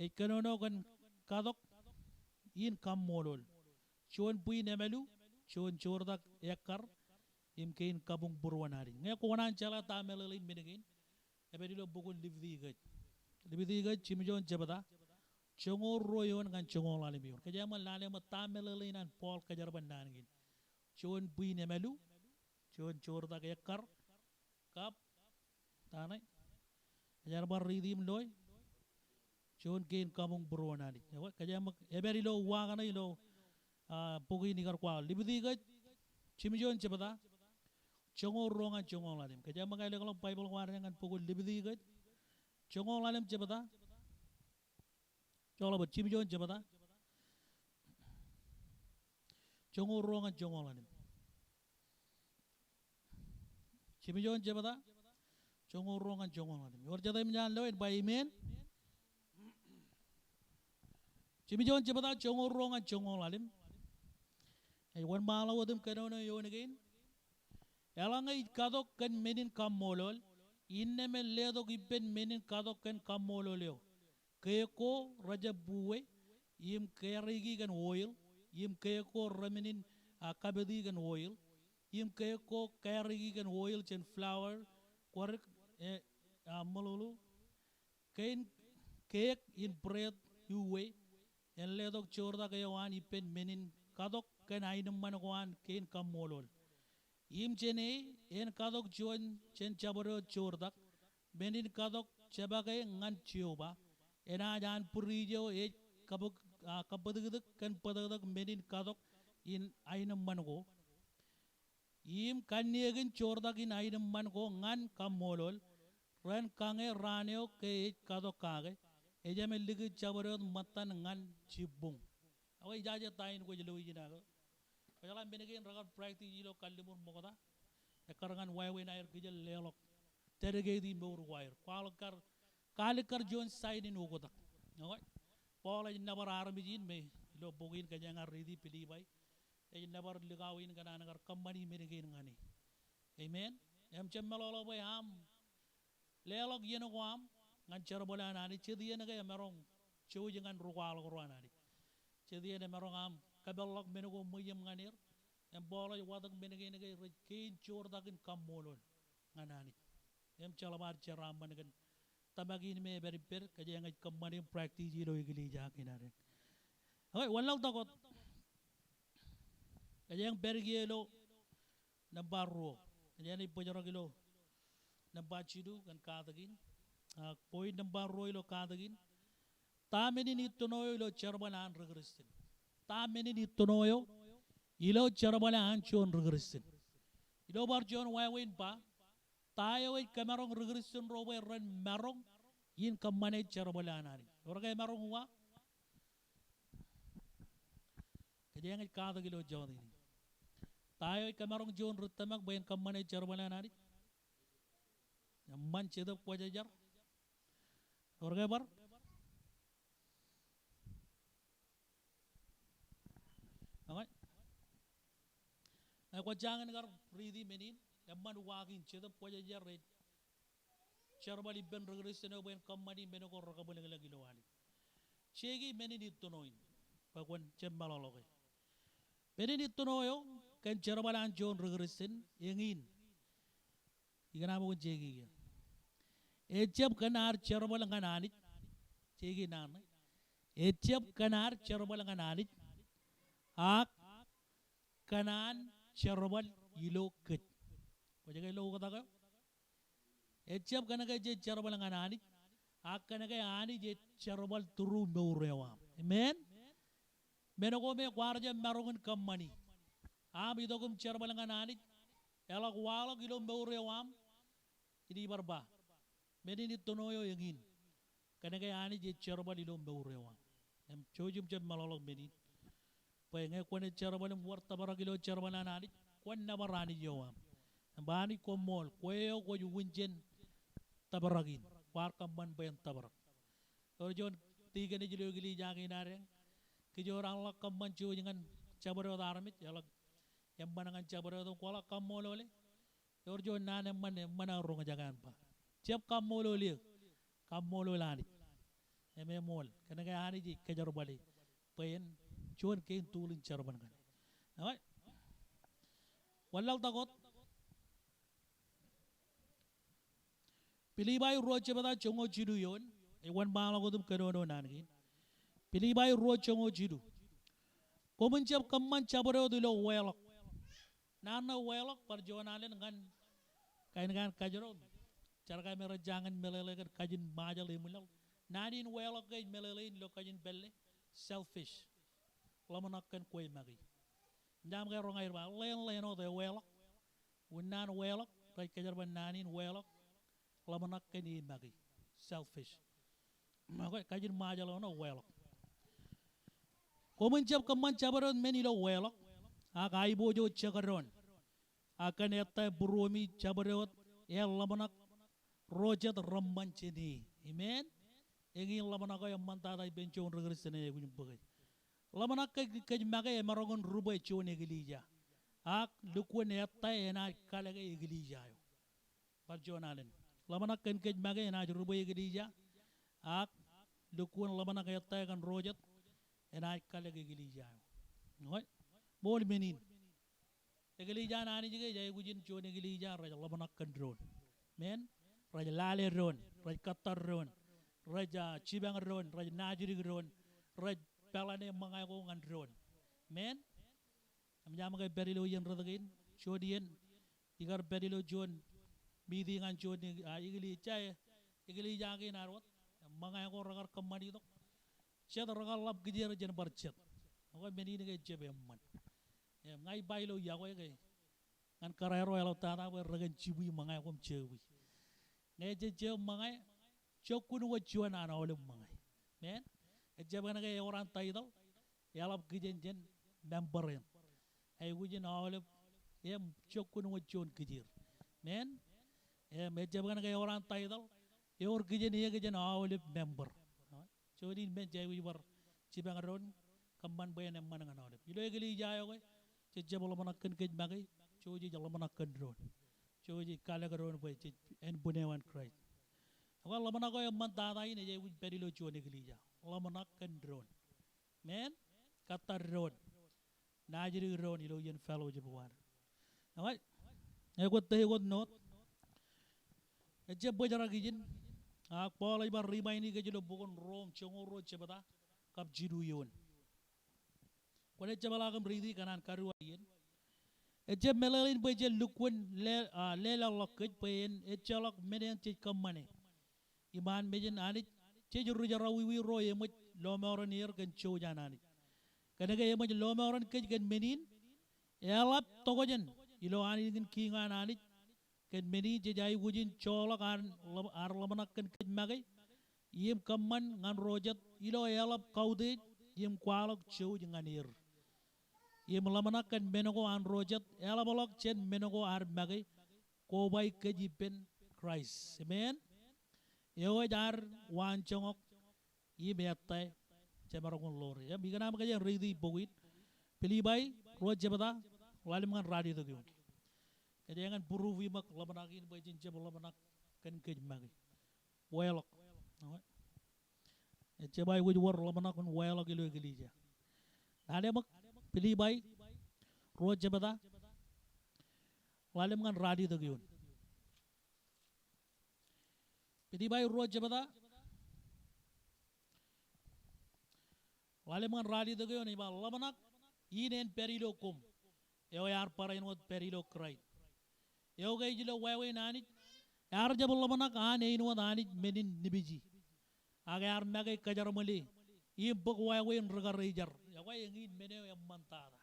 ej kōnono kōn katok in kaṃṃoolol. Juon bwiin emālu, juon joortak ekkar, im kein kabuñbūruon Anij. Ñe kwōkōṇaan jeḷā ta meḷeḷein men kein, ej pād ilo bok in Libitikus. Libitikus, jimjuon jebta, joñoul ruo eoon ñan joñoul ḷalem eoon. Kōjeañ ṃōk lale ṃōk ta meḷeḷein an Paul kōjerbal naan kein. Juon bwiin emālu, juon joortak ekkar, kab, ta ṇe? Ej bar riiti im loe. Juon kein kabuñbūruon Anij. Ekwe, kōjeañ ṃōk, ej pād ilo uwaak ṇe ilo, ah, bok in ikar kwaḷọk. Libitikus, jimjuon jebta, joñoul ruo ñan joñoul ḷalem. Kōjeañ ṃōk ālōkḷọk Baibōḷ ko ad ñan bok in Libitikus, joñoul ḷalem jebta. Joḷọk bōd, jimjuon jebta, joñoul ruo ñan joñoul ḷalem. Jimjuon jebta, joñoul ruo ñan joñoul ḷalem. Ewōr jet im jān lo en ba amen. Jimjuon jebta, joñoul ruo ñan joñoul ḷalem. Ej wōnṃaanḷọk wōt im kōnono eoon kein. Eḷaññe ij katok kōn men in kaṃṃoolol, innām en letok ippān men in katok kōn kaṃṃoolol eo. Keek ko rejjab buwe, im kereiki kōn oil, im keek ko remenin, ah, kapiti kōn oil, im keek ko kereiki kōn oil jān flour, kwōrik, eh, ah, ṃōḷoḷo, kein keek in bread uwe, en letok joortak eo an ippān men in katok kōn aenōṃṃan ko an kein kaṃṃoolol. Im jān e, en katok juon jān jabdewōt joortak, men in katok jebake ñan Jeova, enaaj an būriij eo ej kabōk-, ah, kabōtiktik kōn bōtōktōk men in katok in aenōṃṃan ko. Im kanniōkin joortak in aenōṃṃan ko ñan kaṃṃoolol, ren kañe raan eo ke ej katok kake, ejāmin likūt jabdewōt ṃōttan ñan jibboñ. Ekwe, ijaje ta in kwōj lo ijin ak. Kwōjeḷā men kein rekar practice ilo kalliṃur ṃokta. Ekkar ñan wāween aer kijer leḷọk, dedicate mour ko aer. Kwaḷọk kar kaalikkar juon sign in oktak. Ekwe, Paul ej nōbar armej in me ilo bok in kōjeañ ar riiti, Pilipai. Ej nōbar likao in kōn an kar kōṃṃani men kein ñan e. Amen. Im jab meḷọkḷọk bwe aṃ leḷọk iien ko aṃ ñan jerbal an Anij, jet iien ke emaroñ jouj ñan ri kwaḷọk ro an Anij. Jet iien emaroñ aṃ kōpeḷḷọk men ko ṃweiem ñan er. Im Paul ej watōk men kein ke rej kein joortak in kaṃṃoolol ñan Anij. Im jeḷā bar jeraaṃṃan kōn tōmak in me ej pād ippād, kōjeañ ej kōṃṃane im practice ilo eklejia kein ad. Ekwe, wanlaḷtak wōt. Kōjeañ pād kiiō ilo nōṃba ruo. Kōjeañ ej bōjrak ilo nōṃba jilu kōn katakin. Ah, point nōṃba ruo ilo katakin. Ta men in ittino eo ilo jerbal an ri Kūrjin? Ta men in itōn eo ilo jerbal an juon ri Kristian? Ilo bar juon wāween ba, ta eo ej kōmaroñ ri Kristian ro bwe ren maroñ in kōṃṃane jerbal an Anij? Ewōr ke emaroñ uwaak? Kōjeañ ej katak ilo jota in. Ta eo ej kōmaroñ juon ri tōmak bwe en kōṃṃane jerbal an Anij? Eṃṃan, Jetōb Kwōjarjar. Ewōr ke bar? Okay. Ñe kwōjañin kar riiti men in, eṃṃan uwaak in Jetōb Kwōjarjar ej jerbal ippān ri Kristian eo bwe en kōṃṃani men ko rekabwilōñlōñ ilo Anij. Jeiki men in itōn eo in, bwe kwōn jab meḷọkḷọk e. Men in itōn eo kōn jerbal an juon ri Kristian eñin. Ikōṇaan bwe kwōn jeiki kiiō. Ejjab kōn ad jerbal ñan Anij. Jeiki naan ṇe. Ejjab kōn ad jerbal ñan Anij, ak kōn an jerbal ilo kōj. Kwōj ke lo oktak eo? Ejjab kōnke jej jerbal ñan Anij, ak kōnke Anij ej jerbal through mour eo aṃ. Amen? Men ko me kwaar jab maroñ in kōṃṃani, aṃ itok im jerbal ñan Anij, eḷak waḷọk ilo mour eo aṃ, in ij bar ba, men in itōn eo eñin. Kōnke Anij ej jerbal ilo mour eo aṃ. Im jouj im jab meḷọkḷọk men in. Bwe ñe kwōnaaj jerbal im wōr tōprak ilo jerbal an Anij, kwōn nōbar Anij eo aṃ. Im ba, Anij, koṃṃool, kwe eo kwōj wūn jān tōprak in, kwaar kōṃṃan bwe en tōprak. Ewōr juon tikōn ej ilo eklejia kein ad eñ. Kijoor an ḷak kōṃṃan jouj ñan jabdewōt armej, eḷak eṃṃan ñan jabdewōt im kwaar ḷak kaṃṃoolole. Ewōr juon naan eṃṃan, eṃṃan aō roñjake an ba, jab kaṃṃoolol eō, kaṃṃoolol Anij. Im eṃool, kōnke Anij ej kōjerbale bwe en juon kein tool in jerbal ñan e. All right. Wanlaḷtak wōt. Pilipai ruo jebta joñoul jilu eoon, ej wōnṃaanḷọk wōt im kōnono naan kein. Pilipai ruo joñoul jilu. Koṃwin jab kōṃṃan jabdewōt ilo weḷọk. Naan ṇe weḷọk bar juon alen ñan kain kein kajjitōk. Jar ko me rej jañin meḷeḷe kōn kajin Ṃajeḷ eṃwilaḷ. Naan in weḷọk ke ej meḷeḷein ilo kajin pālle, selfish. Ḷōmṇak kōn kwe make. Im jab ke roñ aer ba, ḷeeṇ ḷeeṇ wōt eweḷọk. Unin an weḷọk, rej kōjerbal naan in weḷọk, ḷōmṇak kōn e make. Selfish. Make kajin Ṃajeḷ eo ṇe weḷọk. Koṃwin jab kōṃṃan jabdewōt men ilo weḷọk, ak aiboojoj jekdọọn. Ak kōn ettā būruemi jabdewōt, eḷap ḷōmṇak ro jet reṃṃan jān e. Amen. Eñin ḷōmṇak eo eṃṃantata ippān juon ri Kristian eo aikuj in bōke. Ḷōmṇak kōn kōj make emaroñ in rubwe juon eklejia. Ak lukkuun ettā enaaj kalōke eklejia eo. Bar juon alen. Ḷōmṇak kōn kōj make enaaj rubwe eklejia. Ak lukkuun ḷōmṇak ettā kōn ro jet enaaj kalōke eklejia eo. Ṃool men in. Eklejia an Anij ke ej aikuj in juon eklejia rej ḷōmṇak kōn doon. Amen. Rej lale doon, rej kōttar doon, rej, ah, jipañ doon, rej naajdik doon, rej peḷane ṃōñā ko ñan doon. Amen. Im jab ke pād ilo iien rot kein, juon iien, ikar pād ilo juon meeting an juon, ah, eklejia, eklejia kein ad wōt. Ṃōñā ko rekar kōṃṃan itok. Jet rekar ḷap kijeer jān bar jet. Ak men in ke ejjab eṃṃan. Im ña ij ba ilo yokwe ke ñan kōrā ro eḷaptata bwe rekōn jibwi ṃōñā ko im jebwi. Ñe jej jeb ṃōñā, jokkun wōt juon an aolep ṃōñā. Amen. Ejjab kōnke ewōr an title, eḷap kijen jān member eṇ. Aikuj in aolep, im jokkun wōt juon kijeer. Amen. Im ejjab kōnke ewōr an title, ewōr kijen eō jān aolep member. Juon in men jej aikuj bar jipañ doon, kōṃṃan bwe en eṃṃan ñan aolep. Ilo eklejia eo ke, jej jab ḷōmṇak kōn kōj make, jouj jej ḷōmṇak kōn doon. Jouj jej kalōk doon bwe jej ānbwin eo an Kraist. Ak ḷōmṇak eo eṃṃantata in ej aikuj pād ilo juon eklejia. Ḷōmṇak kōn doon. Amen. Kōttar doon. Naajdik doon ilo iien fellowship eo ad. All right. Ñe kwōj tō wōt note, ejjab bōjrak ijin. Ak Paul ej bar remind kōj ilo bok in Rom joñoul ruo jebta kab jilu eoon. Kwōnaaj jepḷaak im riiti kōn an kaduwaak iien. Ejjab meḷeḷein bwe jen lukkuun le-, ah, lelọk kōj bwe en ejjeḷọk men eṇ jej kōṃṃane. Iṃaan mejān Anij, jej ri jerọwiwi ro eṃōj lọmọọren er kōn jouj an Anij. Kōnke eṃōj lọmọọren kōj kōn men in, eḷap tokjān ilo Anij in, kiiñ an anij, kōn men in jej aikuj in joḷọk ad ḷō-, ad ḷōmṇak kōn kōj make, im kōṃṃan ñan ro jet ilo eḷap kautiej im kwaḷọk jouj ñan er. Im ḷōmṇak kōn men ko an ro jet eḷapḷọk jān men ko ad make, koba kōj ippān Kraist. Amen. Eo ej ad waanjoñak im ettā jemaroñ in ḷoore. Im ikōṇaan kōjeañ riiti bok in, Pilippai ruo jebta, ḷalem ñan ralitōk eoon. Kōjeañ prove ṃōk ḷōmṇak in bwe jen jab ḷōmṇak kōn kōj make. Weḷọk. Ejjab aikuj wōr ḷōmṇak in weḷọk ilo eklejia. Lale ṃōk Pilippai ruo jebta, ḷalem ñan ralitōk eoon. Pilippai ruo jebta, ḷalem ñan ralitōk eoon, ej ba, ḷōmṇak in en pād ilo koṃ, eo ear barāinwōt pād ilo Kraist. Eo ke ej ilo wāween Anij, ear jab ḷōmṇak an āinwōt Anij men in nipiji. Ak ear make kōjarmale im bōk wāween ri-karijer. Ekwe, eñin men eo eṃṃantata.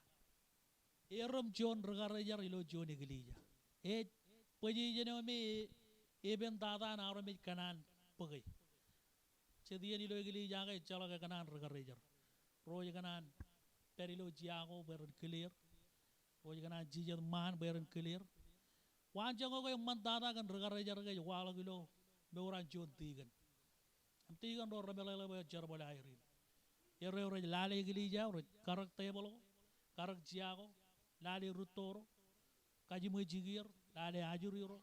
Erōm juon ri-karijer ilo juon eklejia. Ej bōjjāān eo me e-, epen tata an armej kōṇaan bōke. Jet iien ilo eklejia ke ejjeḷọk ekōṇaan ri-karijer. Ro ej kōṇaan pād ilo jea ko bwe ren kile er. Ro ej kōṇaan jijet ṃaan bwe ren kile er. Waanjoñak eo eṃṃantata kōn ri-karijer ke ej waḷọk ilo mour an juon tikōn. Im tikōn ro remeḷeḷe bwe jen jerbal aer in. Erro rej lale eklejia eo, rej karōk tebōḷ ko, karōk jea ko, lale rūtto ro, kajiṃwe jikier, lale ajri ro.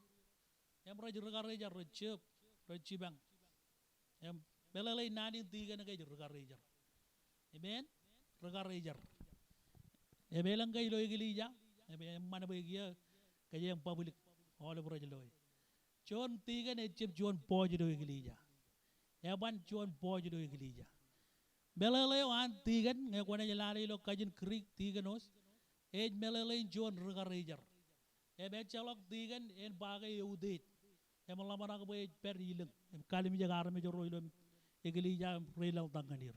Im rej ri-karijer, rej jab, rej jipañ. Im meḷeḷe in naan in tikōn ke ej ri-karijer. Amen? Ri-karijer. Im elōñ ke ilo eklejia, im eṃṃan bwe kiiō kōjeañ public, aolep rej loe. Juon tikōn ejjab juon boss ilo eklejia. Eban juon boss ilo eklejia. Meḷeḷe eo an tikōn, ñe kwōnaaj lale ilo kajin Greek diakonos, ej meḷeḷe in juon ri-karijer. Im ejjeḷọk tikōn en ba ke eutiej. Im ḷōmṇak bwe ej pād ilōñ im kalimjek armej ro ilo eklejia im reilaḷtak ñan er.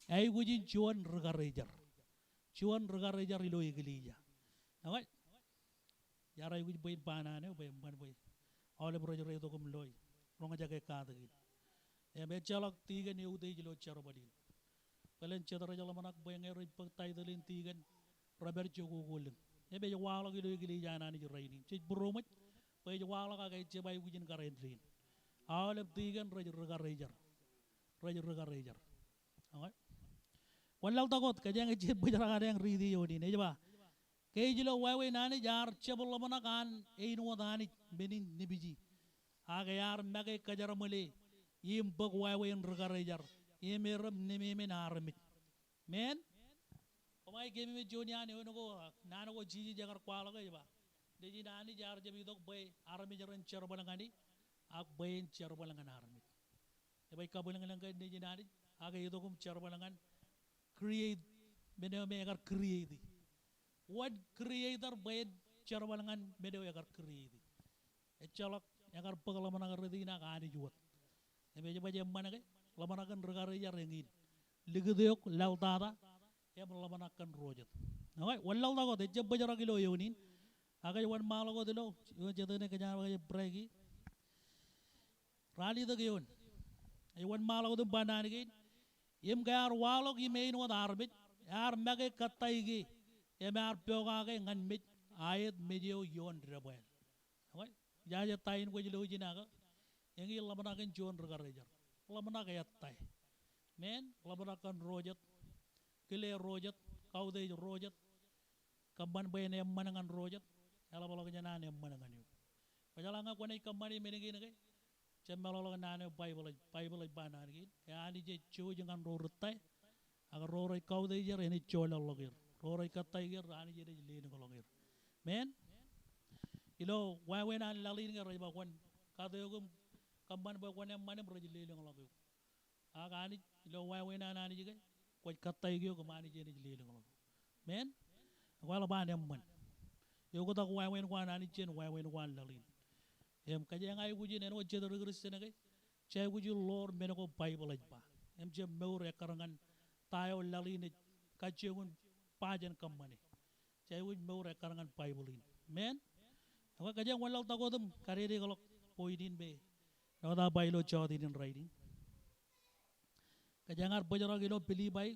Aikuj in juon ri-karijer. Juon ri-karijer ilo eklejia. Okay? Iar aikuj bwe in ba naan eo bwe eṃṃan bwe aolep rej reitok im loe, roñjake katak in. Im ejjeḷọk tikōn eutiej ilo jerbal in. Bōlen jet rej ḷōmṇak bwe ñe rej bōk title in tikōn, rej pād jokoko lōñ. Im ej waḷọk ilo eklejia an Anij rainin. Jej būroṃōj bwe ej waḷọk ak ejjab aikuj in kar āindein. Aolep tikōn rej ri-karijer. Rej ri-karijer. Okay? Wanlaḷtak wōt, kōjeañ ej bōjrak adeañ riiti eoon in. Ej ba, ke ej ilo wāween Anij ear jab ḷōmṇak an āinwōt Anij men in nipiji. Ak ear make kōjerbale im bōk wāween ri-karijer im erōm nemāmein armej. Amen? Koṃ ij keememej juon iaan eoon ko, naan ko Jisōs ekar kwaḷọk ej ba, Nejin Anij ear jab itok bwe armej ren jerbal ñan e, ak bwe en jerbal ñan armej. Ej ba ij kabwilōñlōñ ke Nejin Anij, ak e itok im jerbal ñan create, men eo me ekar create. Wōn creator bwe en jerbal ñan men eo ekar create. Ejjeḷọk, ekar bōk ḷōmṇak rot in ak Anij wōt. Im ej baj eṃṃan ke, ḷōmṇak kōn ri-karijer eñin. Likūt eok, laḷtata, im ḷōmṇak kōn ro jet. Okay, wanlaḷtak wōt, ejjab bōjrak ilo eoon in. Ak ej wōnṃaanḷọk wōt ilo, eo jet eṇ kōjeañ ba ke ej break e. Ralitōk eoon. Ej wōnṃaanḷọk wōt im ba naan kein. Im ke ear waḷọk im āinwōt armej, ear make kōttāik e, im ear pokake ñan mej, aet mej eo ioon debwāāl. Okay? Ijaje ta in kwōj lo ijin ak, eñin ḷōmṇak in juon ri-karijer. Ḷōmṇak ettā. Amen? Ḷōmṇak kōn ro jet. Kile ro jet. Kautiej ro jet. Kōṃṃan bwe en eṃṃan ñan ro jet. Eḷapḷọk jān an eṃṃan ñan eok. Kwōjeḷā ñe kwōnaaj kōṃṃani men kein ke, jab meḷọkḷọk naan eo Baibōḷ ej, Baibōḷ ej ba naan kein. Ke Anij ej jouj ñan ro ritōl, ak ro rej kautiej er enaaj joḷọkḷọk er. Ro rej kōttāik er, Anij enaaj lelōñḷọk er. Amen? Ilo wāween an laḷ in ke rej ba kwōn kate eok im kōṃṃan bwe kwōn eṃṃan im rej lelōñḷọk eok. Ak Anij, ilo wāween an Anij ke, kwōj kōttāik eok im Anij enaaj lelōñḷọk. Amen? Ekwe eḷap an eṃṃan. Eoktak wāween ko an Anij jān wāween ko an laḷ in. Im kōjeañ aikuj in āinwōt jet ri-Kristian ke, jej aikuj in ḷoor men ko Baibōḷ ej ba. Im jab mour ekkar ñan ta eo laḷ in ej kajjioñ in ba jān kōṃṃane. Jej aikuj mour ekkar ñan Baibōḷ in. Amen. Ekwe, kōjeañ wanlaḷtak wōt im kadedeḷọk point in me āinwōt aō ba ilo jota in rainin. Kōjeañ ar bōjrak ilo Pilippai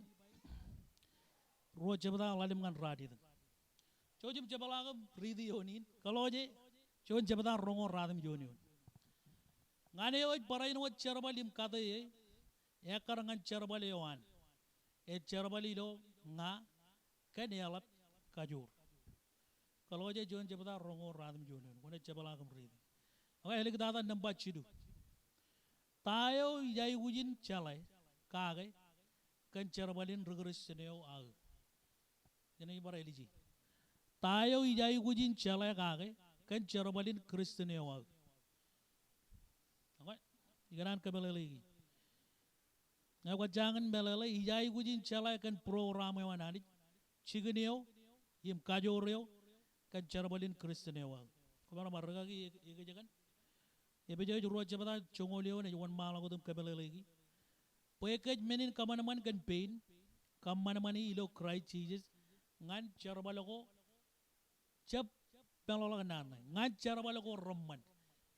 ruo jebta ḷalem ñan ralitōk. Jouj im jepḷaak im riiti eoon in. Kolosse juon jebta roñoul ratimjuon eoon. Ñan eo ej barāinwōt jerbal im kate e, ekkar ñan jerbal eo an. Ej jerbal ilo ña kōn eḷap kajoor. Kolosse juon jebta roñoul ratimjuon eoon. Kwōnaaj jepḷaak im riiti. Ekwe, āliktata nōṃba jilu. Ta eo ij aikuj in jeḷā kake kōn jerbal in ri Kristian eo aō? Jenaaj bar ālije. Ta eo ij aikuj in jeḷā kake kōn jerbal in Kristian eo aō? Ekwe, ikōṇaan kōmeḷeḷeiki. Ñe kwōj jañin meḷeḷe, ij aikuj in jeḷā kōn program eo an Anij, jikin eo im kajoor eo kōn jerbal in Kristian eo aō. Kwōmaroñ bar rikaki e-, ekōjkan. Epesōs ruo jebta joñoul eoon ej wōnṃaanḷọk wōt im kōmeḷeḷeiki. Bwe kōj men in kōṃanṃan kōn pein, kōṃanṃani ilo Kraist Jisōs ñan jerbal ko jab meḷọkḷọk naan ṇe. Ñan jerbal ko reṃṃan.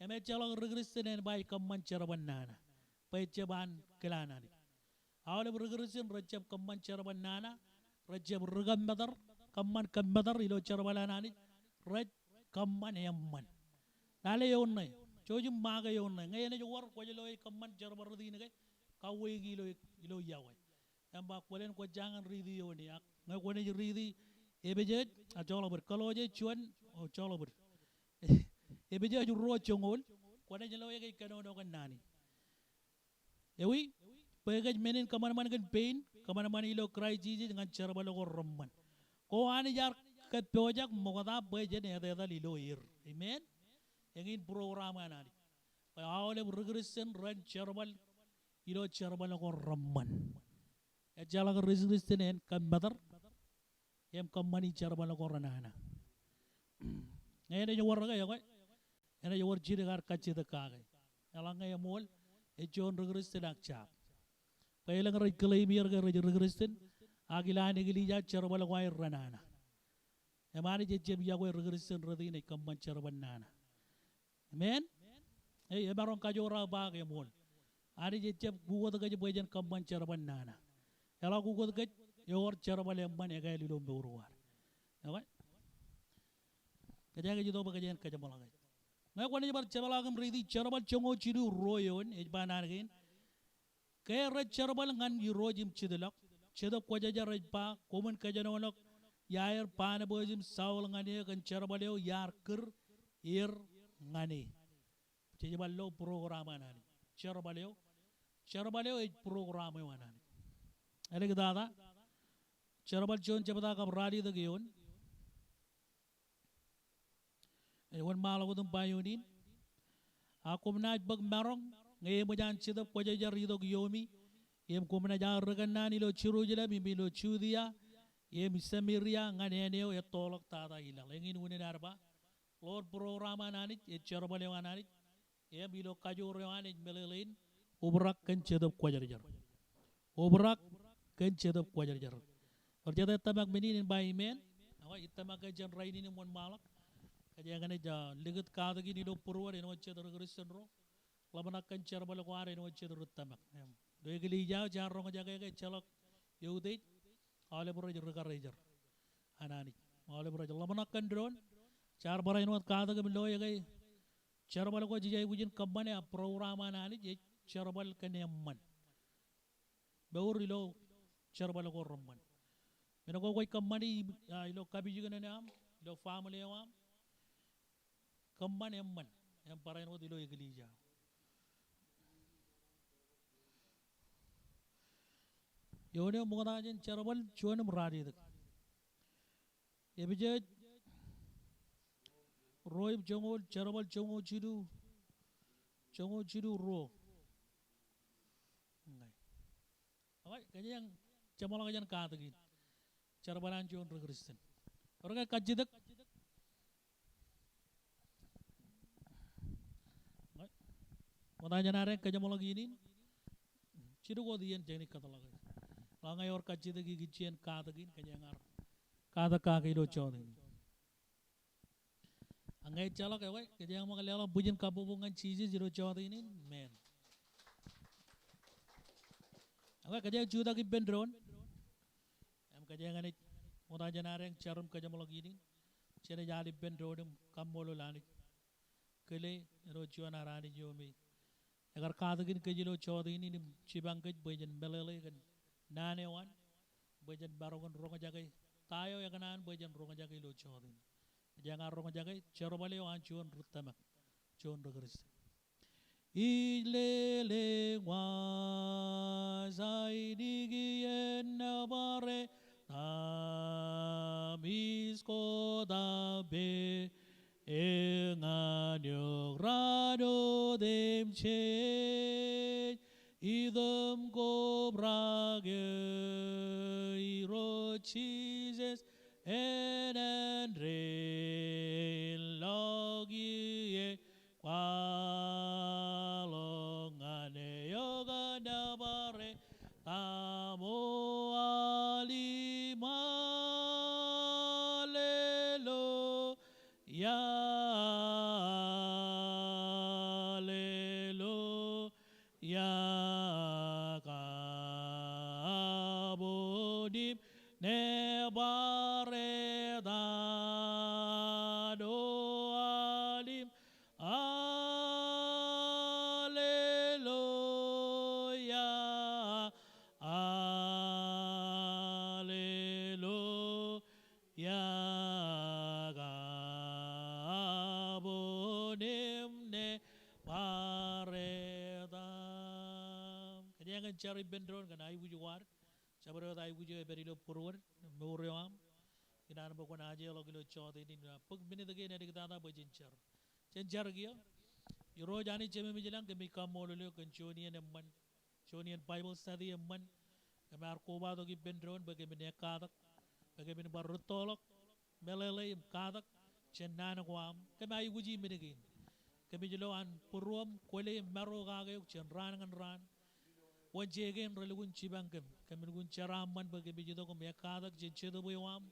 Im ejjeḷọk ri Kristian en ba ej kōṃṃan jerbal nana. Bwe ejjab an kilaan Anij. Aolep ri Kristian rejjab kōṃṃan jerbal nana, rejjab ri kōmmatōr, kōṃṃan kōmmatōr ilo jerbal an Anij, rej kōṃṃan eṃṃan. Lale eoon ṇe, jouj im make eoon ṇe. Ñe enaaj wōr kwōj lo ej kōṃṃan jerbal rot in ke, kauweiki ilo, ilo yokwe. Im ba kwōlen kwōj jañin riiti eoon e, ak ñe kwōnaaj riiti Epesōs, a joḷọk bōd, Kolosse juon, o joḷọk bōd. Epesōs ruo joñoul, kwōnaaj lo e ke ej kōnono kōn naan in. Ewi, bwe kōj men in kōṃanṃan kōn pein, kōṃanṃani ilo Kraist Jisōs ñan jerbal ko reṃṃan. Ko Anij ear kōppojak ṃokta bwe jen etetal ilo er. Amen? Eñin program an Anij. Bwe aolep ri Kristian ren jerbal ilo jerbal ko reṃṃan. Ejjeḷọk ri Kristian en kōmmatōr im kōṃṃani jerbal ko renana. Ñe enaaj wōr ke, ekwe, enaaj wōr jidik ear kajjitōk kake. Eḷaññe eṃool, ej juon ri Kristian ak jab. Bwe elōñ rej claim er ke rej ri Kristian, ak ilowaan eklejia jerbal ko aer renana. Im Anij ejjab yokwe ri Kristian rot in ej kōṃṃan jerbal nana. Amen? Ei, emaroñ kajoor aō ba ke eṃool. Anij ejjab ukōt kōj bwe jen kōṃṃan jerbal nana. Eḷak ukōt kōj ewōr jerbal eṃṃan ekāāl ilo mour ko ad. Ekwe? Kōjeañ ej itok bwe kōjeañ kōjeṃḷọk e. Ñe kwōnaaj bar jepḷaak im riiti Jerbal joñoul jilu ruo eoon, ej ba naan kein. Ke rej jerbal ñan irooj im jitḷọk, Jetōb Kwōjarjar ej ba, koṃwin kōjenolọk iaer Barnabas im Saul ñan eō kōn jerbal eo iar kūr er ñan e. Jej bar lo program an Anij. Jerbal eo, jerbal eo ej program eo an Anij. Āliktata, Jerbal juon jebta kab ralitōk eoon. Ej wōnṃaanḷọk wōt im ba ioon in. A koṃ naaj bōk maroñ ñe eṃōj an Jetōb Kwōjarjar itok iomi, im koṃ naaj aō ri kōnnaan ilo Jerusalem, im ilo Judia, im Sameria, ñan āne eo ettoḷọk tata i laḷ. Eñin unin ad ba, ḷoor program an Anij, ej jerbal eo an Anij, im ilo kajoor eo an ej meḷeḷein, obrak kōn Jetōb Kwōjarjar. Obrak kōn Jetōb Kwōjarjar. Ewōr jet ej tōmak men in en ba amen? Ekwe, ij tōmak ke jān rainin im wōnṃaanḷọk. Kōjeañ enaaj likūt katak in ilo būruod āinwōt jet ri Kristian ro. Ḷōmṇak kōn jerbal ko ad āinwōt jet ri tōmak. Im ilo eklejia eo jaar roñjake ke ejjeḷọk eutiej, aolep rej ri karijer an Anij. Aolep rej ḷōmṇak kōn doon. Jaar barāinwōt katak im loe ke jerbal ko jej aikuj in kōṃṃane, a program an Anij ej jerbal kōn eṃṃan. Mour ilo jerbal ko reṃṃan. Men ko kwōj kōṃṃani, a, ilo kapijuknen eo aṃ, ilo family eo aṃ, kōṃṃan eṃṃan im barāinwōt ilo eklejia. Eoon eo ṃokta jān Jerbal juon im ralitōk. Epesōs ruo im joñoul, Jerbal joñoul jilu, joñoul jilu ruo. Ekwe, kōjeañ jeṃḷọk jān katak in. Jerbal an juon ri Kristian. Ewōr ke kajjitōk? Ekwe, ṃokta jān ad kōjeṃḷọk iien in. Jidik wōt iien jenaaj kōtḷọk. Eḷaññe ewōr kajjitōk ikijjien katak in, kōjeañ ar katak kake ilo jota in. Ak ñe ejjeḷọk, ekwe kōjeañ ṃōk leḷọk bwijin kabbokbok ñan Jisōs ilo jota in. Amen. Ekwe kōjeañ jutak ippān doon im kōjeañ naaj ṃokta jān adeañ jar im kōjeṃḷọk in. Jenaaj al ippān doon im kaṃṃoolol Anij. Kile ilo juon ad Anij eo me ekar katakin kōj ilo jota in im jipañ kōj bwe jen meḷeḷe kōn naan eo an, bwe jen maroñ in roñjake ta eo ekōṇaan bwe jen roñjake ilo jota in. Kōjeañ ar roñjake jerbal eo an juon ri tōmak, juon ri Kristian. Ij lelōñ wōj ainikien nōbar e ta im ij kotak peiṃ ñan eok raan otemjej. Item kobrakōj Irooj Jisōs, enandein ḷọk ie kwaḷọk ñan eok nōbar e ta ṃool im alleluia, alleluia. Kabuñ im nōbar etan, o al im alleluia, alleluia. Kabuñ im nōbar etan. Kōjeañ jar ippān doon kōn aikuj ko ad. Jabdewōt aikuj eo ej pād ilo būruod, mour eo aṃ. Ikōṇaan bwe kwōn ajeḷọk ilo jota in, ilo bōk minit kein āliktata bwe jen jar. Jen jar kiiō. Irooj Anij Jememej ilañ, kōmij kaṃṃoolol eok kōn juon iien eṃṃan, juon iien Bible study eṃṃan. Kōm ar kobatok ippān doon bwe kōmin ekkatak, bwe kōmin bar rūttoḷọk, meḷeḷe im katak jān naan ko aṃ. Kōm aikuji men kein. Kōmij lo an būruōṃ kwōle im maro kake eok jān raan ñan raan. Wōn je kein relukkuun jipañ kōm. Kōm lukkuun jeraaṃṃan bwe kōmij itok im ekkatak jān Jetōb eo aṃ,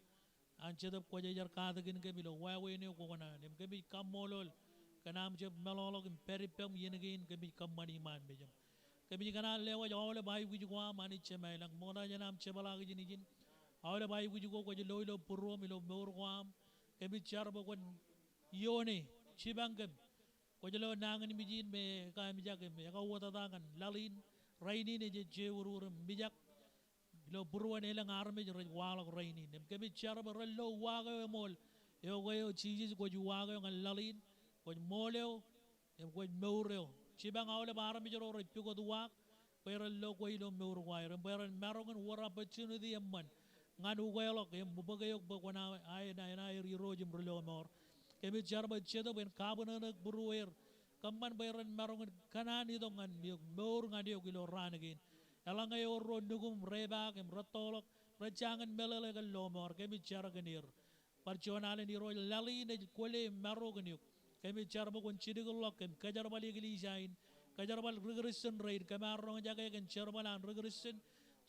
an Jetōb kwōjeḷā katakin kōm ilo wāween eo kwōkōṇaan. Im kōmij kaṃṃoolol kōn aṃ jab meḷọkḷọk im pād ippaṃ iien kein kōmij kōṃṃani iṃaan mejaṃ. Kōmij kōṇaan lewōj aolep aikuj ko aṃ Anij Jemem ilañ. Ṃokta jān aṃ jepḷaak ijin ijin. Aolep aikuj ko kwōj lo ilo būruōṃ ilo mour ko aṃ. Kōmij jar bwe kwōn iioone, jipañ kōm. Kwōj lo nañinmej in me ekaemjak im ekauwōtata ñan laḷ in. Rainin ej ej jeurur im mijak ilo būruon elōñ armej rej waḷọk rainin. Im kōmij jar bwe ren lo uwaak eo eṃool. Eokwe eo Jisōs kwōj uwaak eo ñan laḷ in. Kwōj ṃool eo im kwōj mour eo. Jipañ aolep armej ro rej pukot uwaak bwe ren lo kwe ilo mour ko aer im bwe ren maroñ in wōr opportunity eṃṃan ñan ukeḷọk im bōk eok bwe kwōn aer, aer, aer Irooj im Rilọmọọr. Kōmij jar bwe Jetōb en kabwinōnōk būrueir kōṃṃan bwe ren maroñ in kōṇaan itok ñan eok, mour ñan eok ilo raan kein. Eḷaññe ewōr ro nukum repaak im rūttoḷọk, rej jañin meḷeḷe kōn lọmọọr, kōmij jar kōn er. Bar juon alen Irooj, laḷ in ej kwōle im maro kōn eok. Kōmij jar bwe kwōn jilkinḷọk kōm, kōjerbal eklejia in, kōjerbal ri Kristian rein, kōm ar roñjake kōn jerbal an ri Kristian.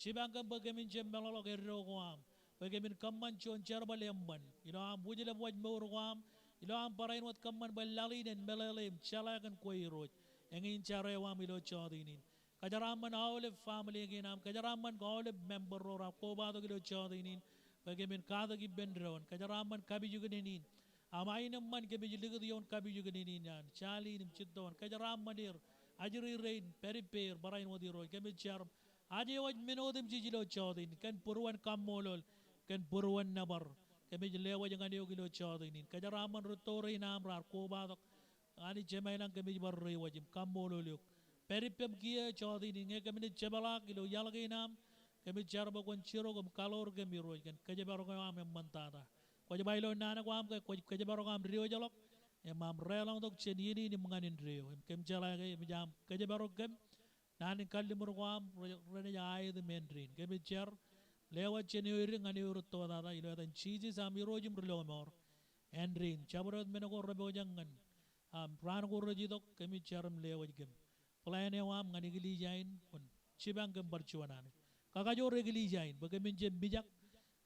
Jipañ kōm bwe kōmin jab meḷọkḷọk eddo ko aṃ bwe kōmin kōṃṃan juon jerbal eṃṃan ilo aṃ wūjlepwōj mour ko aṃ, ilo aṃ barāinwōt kōṃṃan bwe laḷ in en meḷeḷe im jeḷā kōn kwe Irooj. Eñin jar eo aṃ ilo jota in. Kōjeraaṃṃan aolep family kein aṃ, kōjeraaṃṃan aolep member ro raar kobatok ilo jota in, bwe kōmin katak ippān doon. Kōjeraaṃṃan kapijuknen in. Aṃ aenōṃṃan kōmij likūt ioon kapijuknen in an Charlie im Jitto an. Kōjeraaṃṃan er, ajri rein, pād ippāer, barāinwōt Irooj. Kōmij jar im aje wōj men otemjej ilo jota in, kōn būruon kaṃṃoolol, kōn būruon nōbar. Kōmij lewōj ñan eok ilo jota in. Kōjeraaṃṃan rūtto rein aṃ raar kobatok. Anij Jemem ilañ, kōmij bar reiwōj im kaṃṃoolol eok. Pād ippem kiiō jota in, ñe kōmin jepḷaak ilo iaḷ kein aṃ, kōmij jar bwe kwōn jirok im kaḷoor kōm Irooj kōn kōjparok eo aṃ eṃṃantata. Kwōj ba ilo naan ko aṃ ke kwōj kōjparok aṃ diwōjḷọk im aṃ deḷọñtok jān iien in im ñan indeeo. Im kōm jeḷā ke eṃōj aṃ kōjparok kōm. Naan in kalliṃur ko aṃ re-, renaaj aet im āindein. Kōmij jar, lewōj jān eo edik ñan eo rūttotata, ilo etan Jisōs aṃ Irooj im Rilọmọọr, āindein. Jabdewōt men ko repojak ñan aṃ raan ko rej itok, kōmij jar im lewōj kōm. Plan eo aṃ ñan eklejia in, kwōn jipañ kōm bar juon alen. kakajoor eklejia in bwe kōmin jab mijak,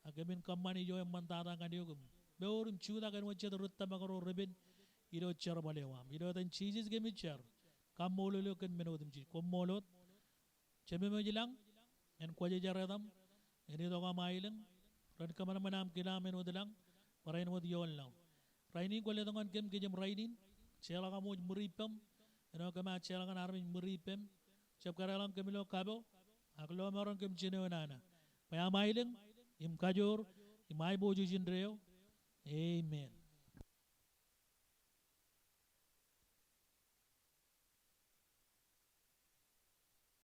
ak kōmin kōṃṃani ijo eṃṃantata ñan eok im mour im jutak āinwōt jet ri tōmak ro repen ilo jerbal eo aṃ. Ilo etan Jisōs kōmij jar. Kaṃṃoolol eok kōn men otemjej. Koṃṃool wōt. Jemem ej lañ, en kwōjeje etaṃ, en itok aṃ aelōñ, ren kōṃanṃan aṃ kile aṃ āinwōt lañ, bwe ren wōt ioon laḷ. Rainin kwō letok ñan kōm kijem rainin, jeḷak aṃ wōj ṃuri ippaṃ, āinwōt kōm ar jeḷak ñan armej ṃuri ippem, jab kadeḷọñ kōm ilo kapo, ak lọmọọren kōm jino nana. Bwe aṃ aelōñ, im kajoor, im aiboojoj indeeo. Amen.